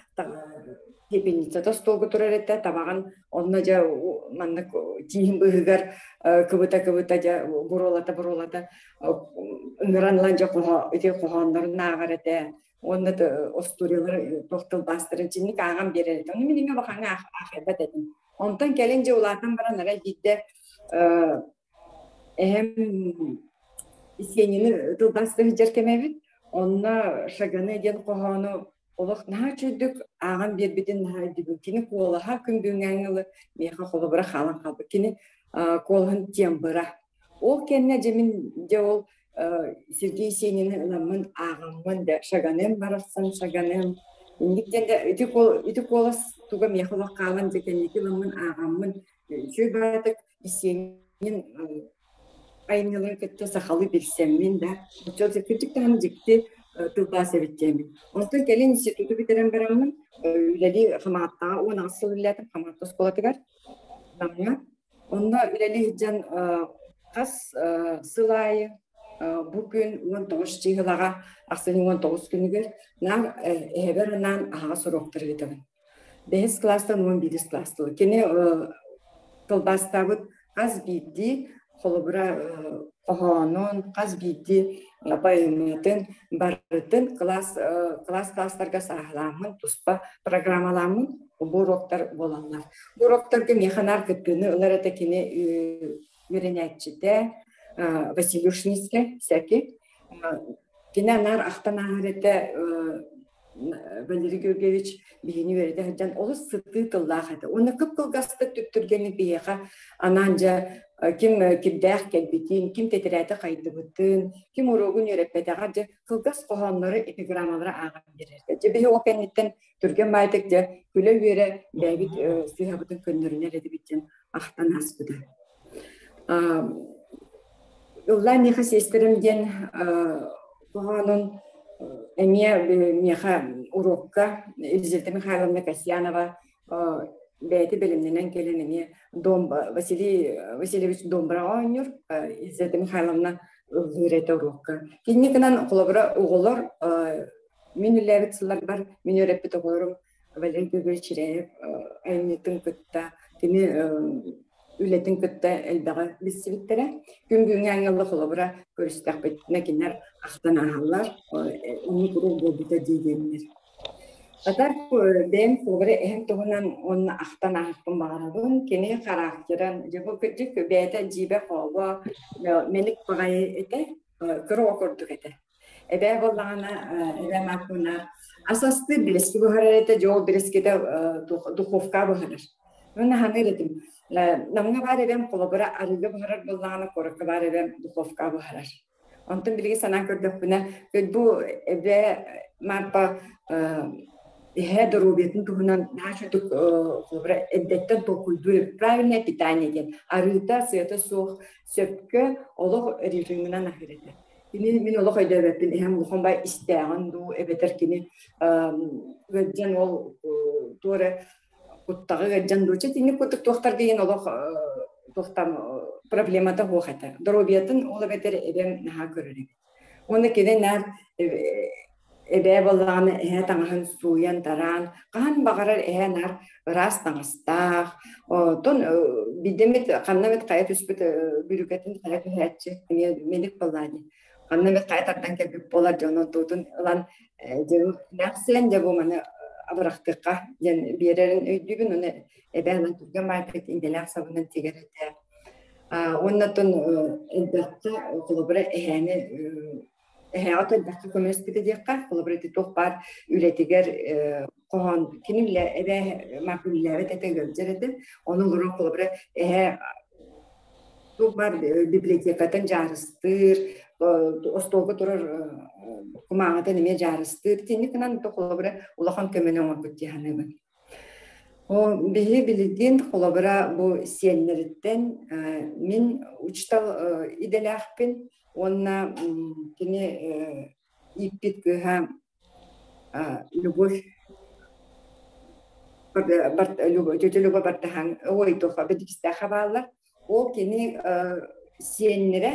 S11: пепельницата остуолга турар этэ, табаҕын онно дьэ маннык тииһин быыһыгар кыбыта-кыбыта дьэ буруолата-буруолата ыҥыран ылан дьэ ити хоһооннорун ааҕар этэ уонна остуоруйалары туох тылбаастарын чинник ааҕан биэрэр этэ. Ону мин имэ бахаҥа аахайбат этим. Онтон кэлин дьэ улаатан баран арай биирдэ эһэм Исиэнини тылбааста сылдьар кэмэбит. Онно Шаганы диэн хоһоону олох наһаа үчүгдүк ааҕан биэрбитин наһаа өйдүүбүн. Кини куолаһа күн бүгүҥҥээҥҥи ылы миэхэ холобура хаалан хаалбыт. Кини куолаһын тембра. Ол кэннэ дьэ мин дьэ ол Сергей Есенини ыламмын ааҕаммын да Шаганым барахсан Шаганым инник диэн да ити ити куолас туга миэхэ олох хаалан дьэ кэнники ыламмын ааҕаммын үчүгэй баҕайытык Есенин айымньыларын кытта сахалыы билсэммин да оччо кырдьык даҕаны дьикти тылбаас эбит диэммин. Онтон кэлин институту бүтэрэн бараммын үлэлии Хамааттаҕа 18 сыл үлэлээтим Хамаатта оскуолатыгар Намҥа. Онно үлэлии сылдьан Хас сыл аайы бу күн 19 чыыһылаҕа ахсынньы 19 күнүгэр наар эһэбэр анаан аһаҕас уруоктары ыытабын. Бэһис кылаастан 11 кылаас тылы. Кини тылбаастаабыт хас биирдии холобура хоһоонун, хас биирдии поэматын барытын кылаас кылаас класстарга сааһылааммын, туспа программалааммын бу уруоктар буолаллар. Бу уруоктарга миэхэ наар кыттыыны ылар этэ кини үөрэнээччитэ Василий Ушницкай, Сэки. Кини анаар ахтан ааһар этэ Валерий Георгиевич биһини үөрэтэ сылдьан олус сытыы тыллаах этэ. Уонна кып-кылгастык түптүргэнник биһиэхэ анаан дьэ ким кирдээх кэлбитин, ким тэтирээтэ хайдыбытын, ким уруогун үөрэппэтэҕэр дьэ кылгас хоһооннору, эпиграммалары ааҕан биэрэргэ. Дьэ биһи ол кэнниттэн түргэн баайдык дьэ күлэ-үөрэ бэйэбит сыыһабытын көннөрүнэр этибит диэн ахтан ааспыта. Ыллаа миэхэ сиэстэрим диэн хоһоонун эмиэ миэхэ уруокка Елизавета Михайловна Касьянова бэйэтэ бэлэмнэнэн кэлэн эмиэ Дом Василий Васильевич домбраҕа оонньуур Елизавета Михайловна ыллыыр этэ уруокка. Кинини гынан холобура оҕолор мин үлэлээбит сылларбар мин үөрэппит оҕолорум Валерий Григорьевич Чиряев айымньытын кытта кини үлэтин кытта элбэҕи билсибиттэрэ. Күн бүгүҥҥү ангелла холобура көрүстэхпитинэ кинилэр ахтан ааһаллар, оннук уруок буолбута дии диэннэр. Атар бэйэм холобура эһэм туһунан уонна ахтан ааһыахпын баҕарабын. Кини характерын, дьэ бу кырдьык бэйэтэ дьиибэ-хообо, мэник баҕайы этэ, кыра оҕо курдук этэ. Эбээ буоллаҕына, эбээ Мааппына ас астыыр бирэски буһарар этэ, дьэ ол бирэскитэ духовка буһарар. Уонна ханыыр этим. Намҥа баар эбэм холобура арыыга буһарар буоллаҕына, куоракка баар эбэм духовка буһарар. Онтон билигин санаан көрдөхпүнэ, бу эбээ Марпа эһээ доруобуйатын туһунан наһаа үчүгдүк холобура эрдэттэн толкуйдуур правильное питание диэн арыыта, сыата суох сөпкө олох режиминэн аһыыр этэ. Кини мин олох өйдөөбөппүн, эһэм улахан бай истээҕин дуу, эбэтэр кини ыалдьан ол туора куттаҕы ыалдьан дуу, чэ итинник курдук туохтарга иһин олох туохтан проблемата суох этэ. Доруобуйатын ол эбэтэр эбэм наһаа көрөр эбит. Уонна кини наар Эбээ буоллаҕына эһээ таҥаһын сууйан-тараан, хаһан баҕарар эһээ наар ыраас таҥастаах, оттон биирдэ эмит ханна эмит хайа түспүт бүрүүкэтин хайа түһээччи эмиэ мэник буоллаа дии. Ханна эмит хайа тардан кэлбит буолар дьон онтуутун ылан дьэ эмээхсиэн дьэ бу маны абырахтыахха диэн биэрэрин өйдүүбүн уонна эбээ ылан түргэн баайдык иннэлээх сабынан тигэр этэ. Уонна оттон элбэххэ холобура эһээни эһээҕэ элбэххэ көмөлөспүтэ диэххэ, холобура ити туох баар үлэтигэр хоһоон кини үлэ эбээ үлэлээбэт этэ, ыалдьар этэ. Ону олорон холобура эһээ туох баар библиотекатын дьаарыстыыр, остуолга турар кумааҕытын эмиэ дьаарыстыыр. Итинник гынан холобура улахан көмөнү оҥорбут дии саныыбын. Биһи билигин холобура бу сиэннэриттэн мин учуутал идэлээхпин уонна кини ииппит кыыһа Любовь тетя Люба Бартахан ой туох Бэдикистээххэ бааллар. Ол кини сиэннэрэ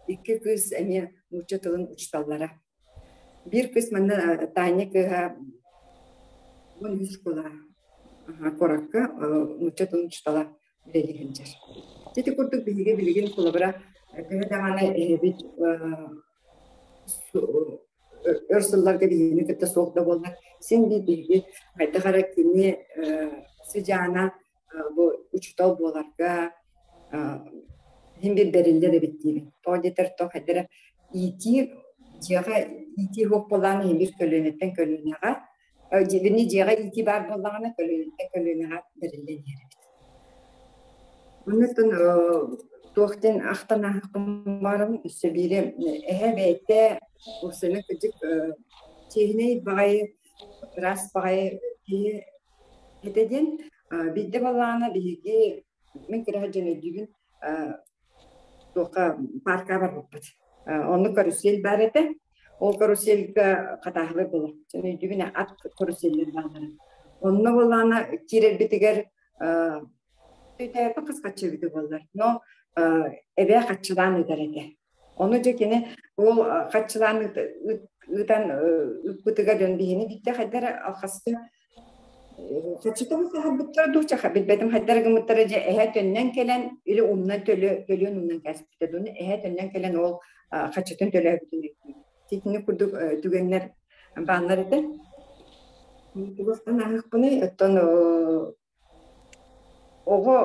S11: икки кыыс эмиэ нуучча тылын учууталлара. Биир кыыс манна Таня кыыһа 13 школа куоракка нуучча тылын учуутала үлэлии сылдьар. Ити курдук биһиги билигин холобура төһө даҕаны эһэбит өр сылларга биһигини кытта суох да буоллар, син биир биһиги хайдах эрэ кини сыдьаана бу учуутал буоларга иһин биир бэриллэр эбит диибин. Тоҕо диэтэр то хайдах эрэ иитии дьиэҕэ иитии суох буоллаҕына иһин биир көлүөнэттэн көлүөнэҕэ дьиэни дьиэҕэ иитии баар буоллаҕына көлүөнэттэн көлүөнэҕэ бэриллэн иһэр эбит. Оннуттан туох диэн ахтан ааһыахпын баҕарабын өссө биири эһэ бэйэтэ уопсайынан кырдьык чиэһинэй баҕайы ыраас баҕайы киһи этэ диэн биирдэ буоллаҕына биһиги мин кыра сылдьан өйдүүбүн туохха пааркаҕа барбыппыт. Онно карусель баар этэ. Ол карусельга хатааһылар буолар. Дьон өйдүүбүн ат карусельлэр бааллара. Онно буоллаҕына киирэрбитигэр өйдөөппүт хас хаччы эбитэ буоллар. Но Эбээ хаччылаан ыытар этэ. Ону дьэ кини ол хаччылаан ыытан ыыппытыгар дьон биһини биирдэ хайдах эрэ алхаска хаччытын хаһарбыттара дуу чаха билбэтим хайдах гыммыттара дьэ эһэ төннөн кэлэн или умнан төлө төлүөн умнан кээспитэ дууну эһэ төннөн кэлэн ол хаччытын төлөөбүтүн өйдүүбүн. Итини курдук түгэннэр бааллар этэ. Тугустан аһыахпыный оттон Оҕо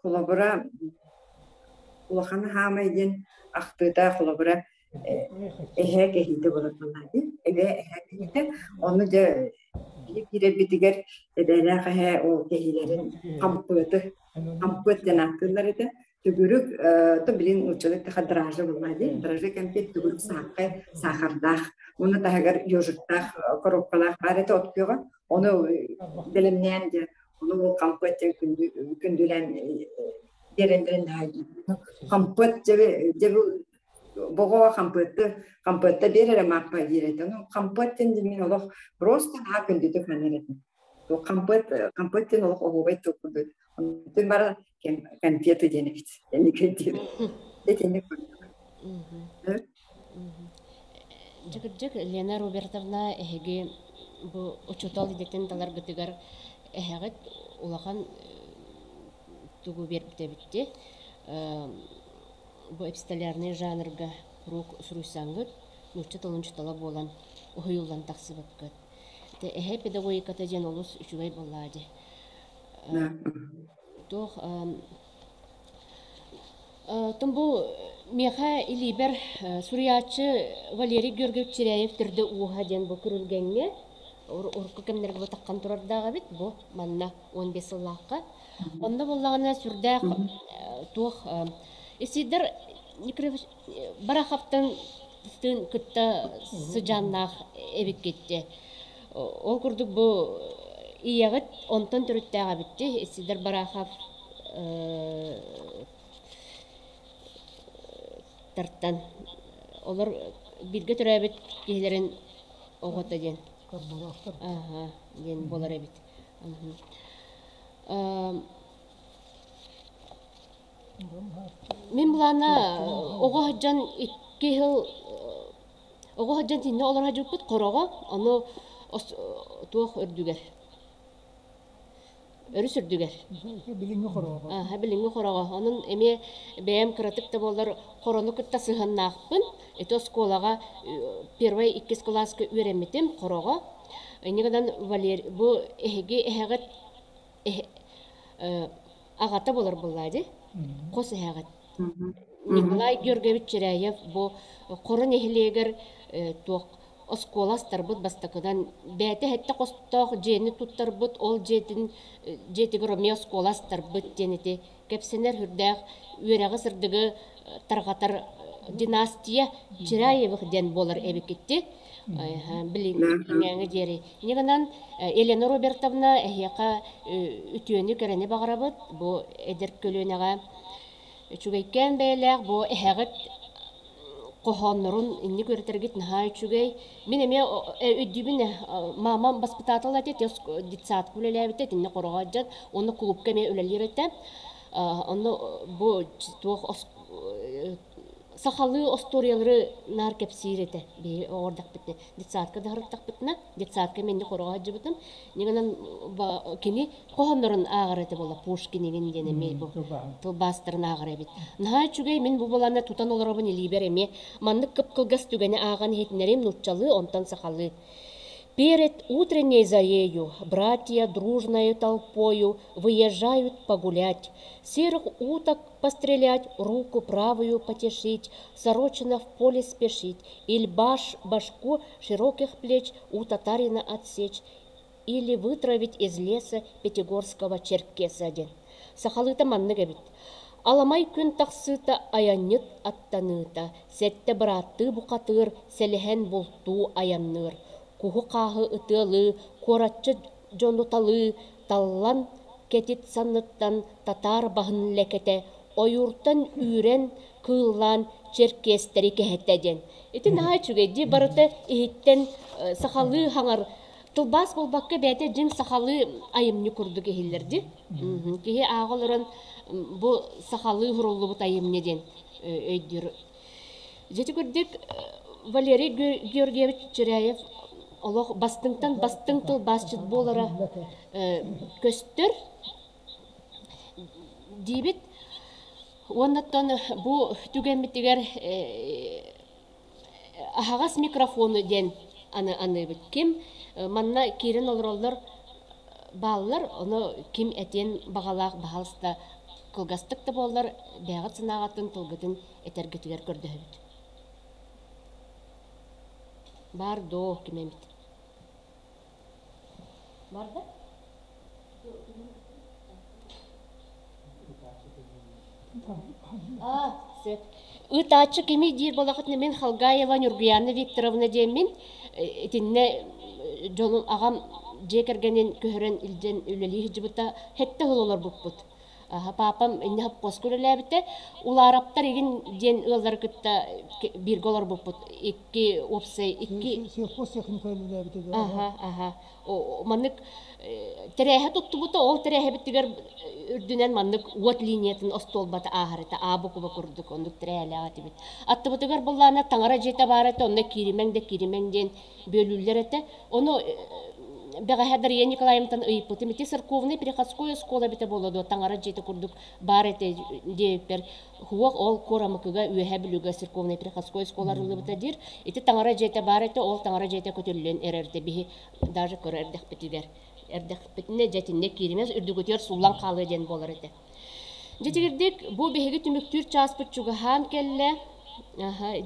S11: холобура улахан хаамай диэн ахтыыта холобура эһээ кэһиитэ буолар буоллаҕа дии эбээ эһээ кэһиитэ ону дьэ биир киирэрбитигэр эбээлээх эһээ ол кэһиилэрин хампыаты хампыат диэн ааттыыллар этэ төгүрүк то билин нууччалыы эттэххэ дража буоллаҕа дии дража кэмпиэт төгүрүк сааххай саахардаах уонна таһыгар ежиктаах коробкалаах баар этэ от күөҕэ ону бэлэмнээн дьэ ону ол хампыат диэн күндүлээн биэрэллэрин хампыат дьэби дьэби боҕо хампыатты хампыатта биэр эрэ мааппа диир этэ ону хампыат диэн мин олох просто наһаа күндүтүк саныыр этим хампыат хампыат диэн олох оһуобай тыл курдук онтон бара конфеты диэн эбит кэнники диир итинник курдук
S1: Дьэ, Лена Робертовна эһиги бу учуутал идэтин таларгытыгар эһэҕит улахан тугу биэрбит эбитти бу эпистолярный жанрга куруук суруйсаҥҥыт нуучча тылын учуутала буолан уһуйуллан тахсыбыккыт. Эһэ педагогиката диэн олус үчүгэй буоллаа дии. Туох Оттон бу миэхэ илиибэр суруйааччы Валерий Георгиевич Чиряев төрдө ууһа диэн бу күрүлгэҥҥэ урукку кэмнэргэ бу таххан турардаах эбит бу манна 15 сыллаахха. Онно буоллаҕына сүрдээх туох Исидор Николаевич Бараховтан кытта сыдьааннаах эбиккит. Ол курдук бу ийэҕит онтон төрүттээх эбитти Исидор Барахов тартан олор бииргэ төрөөбүт киһилэрин оҕото диэн аха диэн буолар эбит мин былаана оҕо сылдьан икки сыл оҕо сылдьан тиннэ олоро сылдьыбыппыт хороҕо ону туох үрдүгэр Өрүс үрдүгэр.
S2: Билиҥҥи хороҕо.
S1: Аха, билиҥҥи хороҕо. Онон эмиэ бэйэм кыратык да буоллар хорону кытта сыһыаннаахпын. Ити оскуолаҕа первай, иккис кылааска үөрэммитим хороҕо. Инньэ гынан Валер бу эһиги эһэҕит аҕата буолар буоллаа дии. Хос эһэҕит. Николай Георгиевич Чиряев бу Хоро нэһилиэгэр туох оскуола астарбыт бастакынан бэйэтэ сэттэ хостоох дьиэни туттарбыт, ол дьиэтин дьиэтигэр эмиэ оскуола астарбыт диэн ити кэпсэнэр сүрдээх үөрэҕи сырдыгы тарҕатар династия Чиряевых диэн буолар эбиккитти билиҥҥээҥи диэри. Инньэ гынан Елена Робертовна эһиэхэ үтүөнү кэрэни баҕарабыт бу эдэр көлүөнэҕэ үчүгэйкээн бэйэлээх бу эһэҕит хоһооннорун инник үөрэтэргит наһаа үчүгэй. Мин эмиэ өйдүүбүн мамам баспытаатал этэ, детсадка үлэлээбитэ, итиннэ хороҕо дьон, уонна клубка эмиэ үлэлиир этэ. Онно бу туох сахалыы остуоруйалары наар кэпсиир этэ биһи оҕордахпытына детсадка да сырыттахпытына детсадка мин хороҕо сылдьыбытым нигынан кини хоһооннорун ааҕар этэ буолла Пушкин диэн эмиэ бу тылбаастарын ааҕар эбит наһаа үчүгэй мин бу буланы тутан олоробун илиибэр эмиэ маннык кып-кылгас түгэни ааҕан иһитиннэрим нууччалыы онтон сахалыы Перед утренней зарею братья дружною толпою выезжают погулять, серых уток пострелять, руку правую потешить, сорочина в поле спешить, иль баш башку широких плеч у татарина отсечь, или вытравить из леса Пятигорского черкеса диэн. Сахалыыта маннык эбит. Аламай күн тахсыыта айанньыт аттаныыта, сэттэ бырааттыы бухатыыр, сэлэһэн бултуу айанныыр. Куһу-хааһы ытыалыы, куораччы дьону талыы, таллан кэтит санныттан татаар баһын лэкэтэ, ойууртан үүрэн, кыыллаан черкестэри кэһэтэ диэн. Ити наһаа үчүгэй дии барыта иһиттэн сахалыы хаҥар Тылбаас буолбакка бэйэтэ дьиҥ сахалыы айымньы курдук иһиллэр дии. Киһи ааҕа олорон бу сахалыы суруллубут айымньы диэн өйдүүр. Дьэ курдук Валерий Георгиевич Чиряев олох бастыҥтан бастыҥ тылбаасчыт буолара көстөр диибит. Уоннаттан бу түгэммитигэр аһаҕас микрофону диэн аны аныыбыт. Ким манна киирэн олороллор бааллар, ону ким этиэн баҕалаах баһаалыста кылгастык да буоллар бэйэҕит санааҕытын, тылгытын этэргитигэр көрдөһөбүт. Баар доо ким эмит? Бар да? Аа, сөп. Ыытааччы кимий диир буоллахытына мин Халгаева Нюргуяна Викторовна диэммин итиннэ дьонум аҕам дьиэ кэргэнин көһөрөн илдьэн үлэлии сылдьыбыта сэттэ сыл олорбуппут. Папам инньэ хопкуоска үлэлээбитэ. Улаараптар игин диэн ыаллары кытта бииргэ олорбуппут. Икки уопсай икки
S2: Сельхозтехника үлэлээбитэ.
S1: Аха, аха. Маннык тэрээһэ туттубута, ол тэрээһэбитигэр үрдүнэн маннык уот линиятын остуолбата ааһар этэ, аа букуба курдук оннук тэрээһэлээх этибит. Аттыбытыгар буллаана таҥара дьиэтэ баар этэ, онно кииримэҥ да кииримэҥ диэн бүөлүүллэр этэ. Ону бэҕэһээ Дария Николаевнаттан ыйыппытым, ити церковный приходской оскуола эбитэ буолуо дуо, таҥара дьиэтэ курдук баар этэ диэбиппэр, суох, ол Куорамыкыга Үөһээ Бүлүүгэ церковный приходской оскуола арыллыбыта диир. Ити таҥара дьиэтэ баар этэ, ол таҥара дьиэтэ көтүллэн эрэрдэ биһи даже көрө эрдэхпитигэр. Эрдэхпитинэ дьэтиннэ кииримэс үрдүгүтүгэр сууллан хаалыа диэн буолар этэ. Дьэ бу биһиги түмүктүүр чааспыт чугаһаан кэллэ.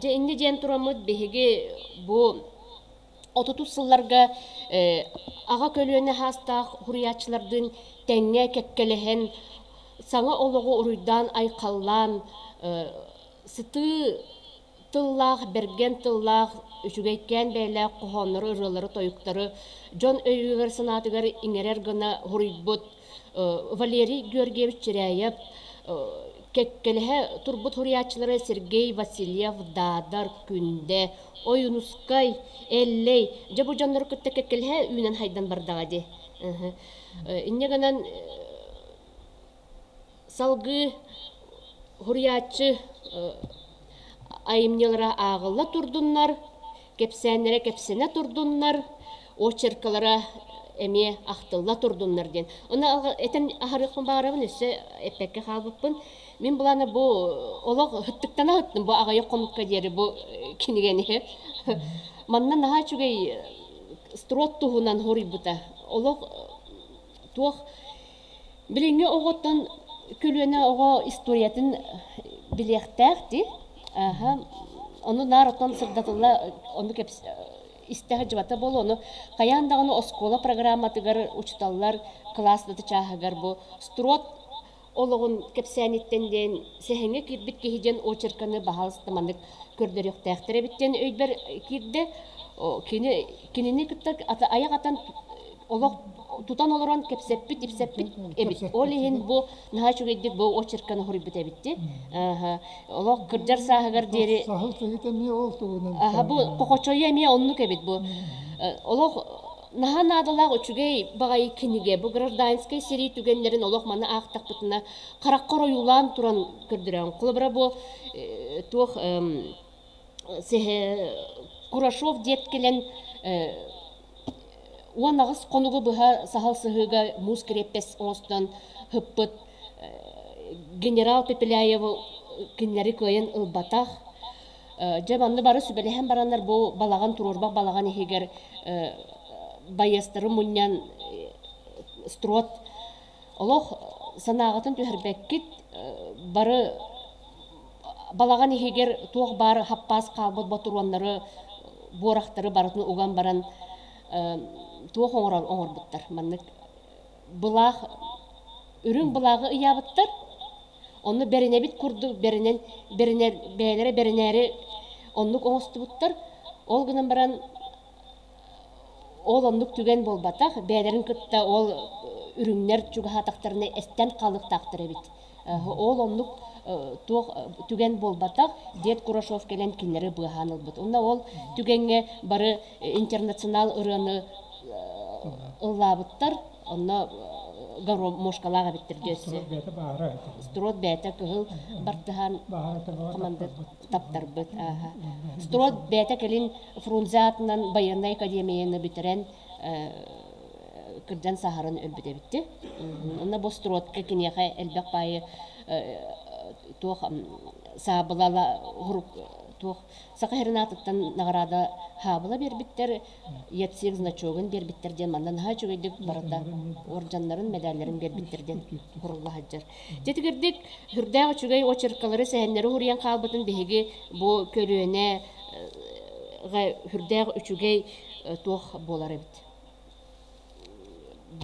S1: Дьэ инньэ диэн тураммыт биһиги бу отутус сылларга аҕа көлүөнэ саастаах суруйааччылардыын тэҥҥэ кэккэлэһэн, саҥа олоҕу уруйдаан-айхаллаан, сытыы тыллаах, бэргэн тыллаах, үчүгэйкээн бэйэлээх хоһооннору, ырыалары, тойуктары дьон өйүгэр-санаатыгар иҥэрэр гына суруйбут Валерий Георгиевич Чиряев кэккэлэһэ турбут суруйааччылара Сергей Васильев, Даадар, Күндэ, Ойуунускай, Эллэй, дьэ бу дьоннору кытта кэккэлэһэ үүнэн хайдан бардаҕа дии. Инньэ гынан салгыы суруйааччы айымньылара ааҕылла турдуннар, кэпсээннэрэ кэпсэнэ турдуннар, очеркалара эмиэ ахтылла турдуннар диэн. Ону этэн аһарыахпын баҕарабын, өссө эппэккэ хаалбыппын. Мин былаана бу олох ыттыктана ыттым бу аҕыйах хонукка диэри бу кинигэни. Манна наһаа үчүгэй строт туһунан хоруйбута. Олох туох билиҥҥи оҕоттон көлүөнэ оҕо историятын билиэхтээх дии. Аха. Ону наар оттон сырдатылла ону кэпс истэ сылдьыбата буолуо. Ону хайаан даҕаны оскуола программатыгар учууталлар кылаас даты чааһыгар бу строт олоҕун кэпсээниттэн диэн сэһэҥҥэ киирбит киһи диэн очерканы баһаалыста маннык көрдөрүөхтээхтэр эбит диэн өйбөр киирдэ. Кини кинини кытта айах атан олох тутан олорон кэпсэппит ипсэппит эбит. Ол иһин бу наһаа үчүгэйдик бу очерканы хоруйбут эбит дии. Олох кырдьар сааһыгар диэри
S2: Саһыл сыһыта эмиэ ол туһунан.
S1: Аха бу хохочойу эмиэ оннук эбит бу. Олох наһаа наадалаах үчүгэй баҕайы кинигэ. Бу гражданскай сэрии түгэннэрин олох маны аахтахпытына хараххар ойуулаан туран көрдөрөҕүн. Холобура бу туох Курашов диэт кэлэн 18 хонугу быһа саһыл сыһыыга муус кириэппэс оҥостон ыппыт генерал Пепеляевы кинилэри кыайан ылбатах. Дьэ манна бары сүбэлэһэн бараннар бу балаҕан туруорбах балаҕан иһигэр байыастары мунньан строт олох санааҕытын түһэрбэккит бары балаҕан иһигэр туох баар хаппаас хаалбыт ботуруоннары буорахтары барытын уган баран туох оҥорор оҥорбуттар маннык былаах үрүҥ былааҕы ыйаабыттар Онно бэринэбит курдук бэринэн бэринэр бэйэлэрэ бэринээри оннук оҥостубуттар. Ол гынан баран ол оннук түгэн буолбатах. Бэйэлэрин кытта ол үрүҥнэр чугаһаатахтарына эстэн хаалыахтаахтар эбит. Ол оннук туох түгэн буолбатах. Дед Курашов кэлэн кинилэри быыһаан ылбыт. Онно ол түгэҥҥэ бары интернационал ырыаны Ыллаабыттар, онно гармошкалаах эбиттэр диэссе. Строд бэйэтэ кыһыл бартыһаан командир таптарбыт. Строд бэйэтэ кэлин Фрунзе аатынан байыаннай академияны бүтэрэн кырдьан саһаран өлбүт эбитти. Онно бу Стродка киниэхэ элбэх баайы туох саабылала туох Саха сирин аатыттан наҕараада хаабыла биэрбиттэр, ЯЦИР значогун биэрбиттэр диэн манна наһаа үчүгэйдик барыта уордьаннарын, мэдээллэрин биэрбиттэр диэн курулла сылдьар. Дьэ итигирдик сүрдээх үчүгэй очеркалары, сэһэннэри уһуруйан хаалбытын биһиги бу көлүөнэ сүрдээх үчүгэй туох буолар эбит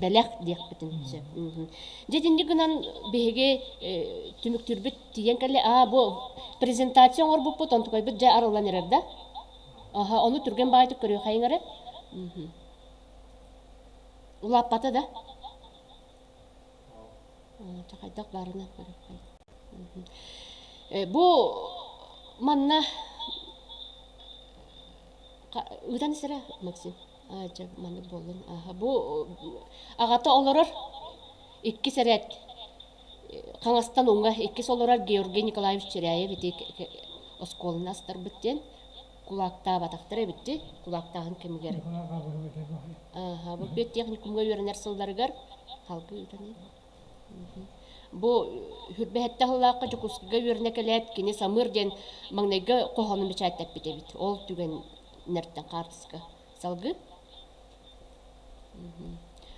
S1: бэлэх диэхпитин сөп. Дьэ итинник гынан биһиги түмүктүүрбүт тиийэн кэллэ. Аа бу презентация оҥорбуппут, онтукайбыт дьэ арыллан эрэр да. Аха, ону түргэн баайтык көрүөххэйиҥ эрэ. Улааппата да? Хайдах баарынан көрүөххэйиҥ. Бу манна ыытан сирэ Максим. Дьэ, маннык буоллун. Бу аҕата олорор иккис эрэт хаҥастан уҥа иккис олорор Георгий Николаевич Чиряев ити оскуоланы астарбыт диэн кулаактаабатахтар эбит дии кулаактааһын кэмигэр. Бу педтехникумҥа үөрэнэр сылларыгар халгы ыытан Бу хүрбэһэттэ сыллаахха Дьокуускайга үөрэнэ кэлээт кини Самыыр диэн маҥнайгы хоһоонун бэчээттэппит эбит. Ол түгэннэртэн хаартыска салгыы.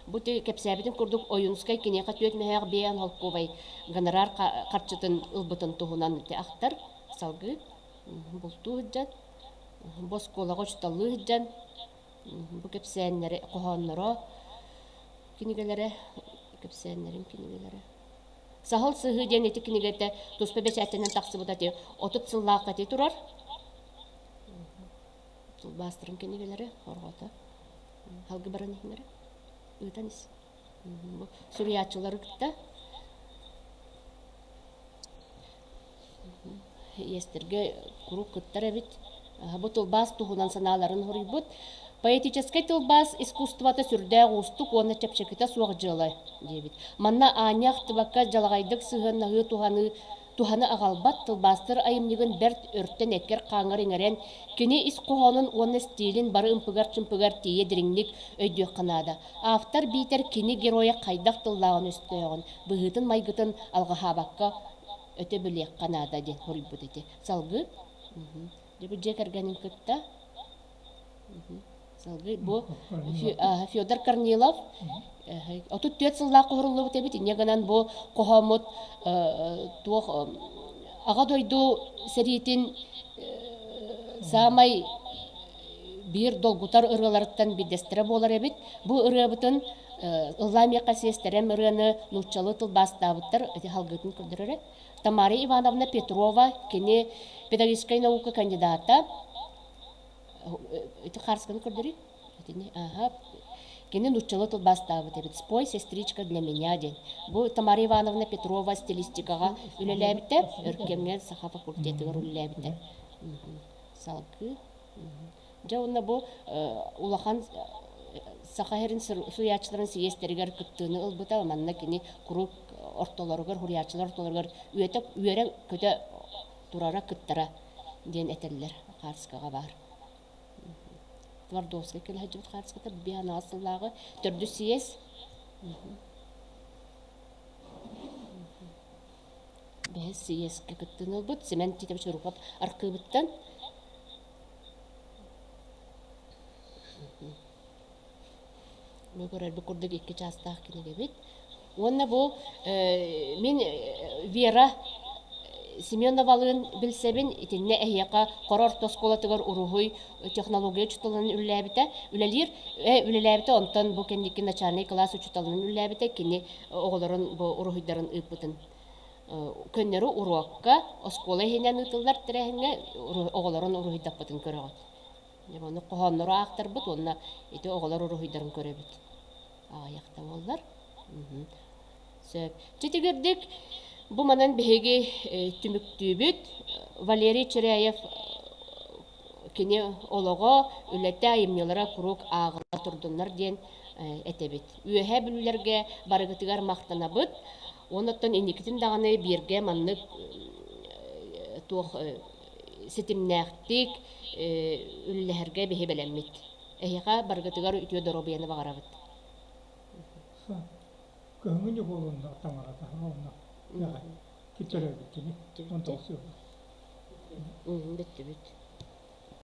S1: Бу кэпсээбитим курдук Ойуунускай киниэхэ түөрт мөһөөх биээн холкуобай гонорар харчытын ылбытын туһунан ити ахтар. Салгыы бултуу сылдьан, бу оскуолаҕа учууталлыы сылдьан бу кэпсээннэри, хоһоонноро кинигэлэрэ, кэпсээннэрин кинигэлэрэ. Саһыл сыһыы диэн ити кинигэтэ туспа бэчээттэнэн тахсыбыта ити 30 сыллаахха ити турар. Тылбаастарын кинигэлэрэ хорҕото. Халгы баран иһиҥэрэ. Ыытан ис. Бу суруйааччылары кытта иэстэргэ куруук кыттар эбит. Бу тылбаас туһунан санааларын хоруйбут. Поэтическай тылбаас искусствота сүрдээх уустук уонна чэпчэкитэ суох дьыала диэбит. Манна аанньа ахтыбакка дьалаҕайдык сыһыаннаһыы туһаныы туһаны аҕалбат тылбаастар айымньыгын бэрт өртөн эккэр-хааҥҥар иҥэрэн, кини ис хоһоонун уонна стилин бары ымпыгар-чымпыгар тиийэ дириҥник өйдүөххэ наада. Автор биитэр кини геройа хайдах тыллааҕын-өстөөҕүн, быһыытын-майгытын алҕаһаабакка өтө билиэххэ наада диэн хоруйбут ити. Салгыы дьэ бу дьиэ кэргэнин кытта Салгыы бу Федор Корнилов 34 сыллаах хоһоруллубут эбит. Инньэ гынан бу хоһооммут туох Аҕа дойду сэриитин саамай биир долгутар ырыаларыттан биирдэстэрэ буолар эбит. Бу ырыабытын ыллаа миэхэ сиэстэрем ырыаны нууччалыы тылбаастаабыттар ити халгыытын көрдөрөрө. Тамара Ивановна Петрова кини педагогическай наука кандидата ити хаарсканы көрдөрүй итини аха кини нууччалыы тылбаастаабыт эбит спой сестричка для меня диэн бу Тамара Ивановна Петрова стилистикаҕа үлэлээбитэ өр кэмҥэ саха факультетыгар үлэлээбитэ салгыы дьэ уонна бу улахан саха сирин суруйааччыларын сийиэстэригэр кыттыыны ылбыта манна кини куруук ортолоругар суруйааччылар ортолоругар үөтэ үөрэ көтө турара кыттара диэн этэллэр хаартыскаҕа баар. Твардовскай кэлэ сылдьыбыт хаартыската бианаҕа сыллааҕы төрдүс сийиэс. Бэһис сийиэскэ кыттыыны ылбыт Семен Титович Рухов архыыбыттан. Бу көрөрбүт курдук икки чаастаах кинигэбит. Уонна бу мин Вера Семеновалыын билсэбин итиннэ эһиэхэ Хоро орто оскуолатыгар уруһуй технология учууталынан үлэлээбитэ. Үлэлиир үлэлээбитэ онтон бу кэнники начальнай кылаас учууталынан үлэлээбитэ. Кини оҕолорун бу уруһуйдарын ыыппытын көннөрү уруокка оскуола иһинэн ыытыллар тэрээһиҥҥэ оҕолорун уруһуйдаппытын көрөҕүт. Дьэ, ону хоһооннору аахтарбыт уонна ити оҕолор уруһуйдарын көрөбүт. Аҕыйахта буоллар. Сөп. Чэтигирдик бу манан биһиги түмүктүүбүт. Валерий Чиряев кини олоҕо, үлэтэ, айымньылара куруук ааҕыллар. турдуннар диэн этэбит. Үөһээ Бүлүүлэргэ барыгытыгар махтанабыт. Оннуттан инникитин даҕаны бииргэ маннык туох ситимнээхтик үллэһэргэ биһи бэлэммит. Эһиэхэ барыгытыгар үтүө доруобуйаны баҕарабыт.
S4: Кыһыҥҥы ньукуолунна таҥарата онно киттэрээбиттини он тоҕус
S1: Бүттүбүт.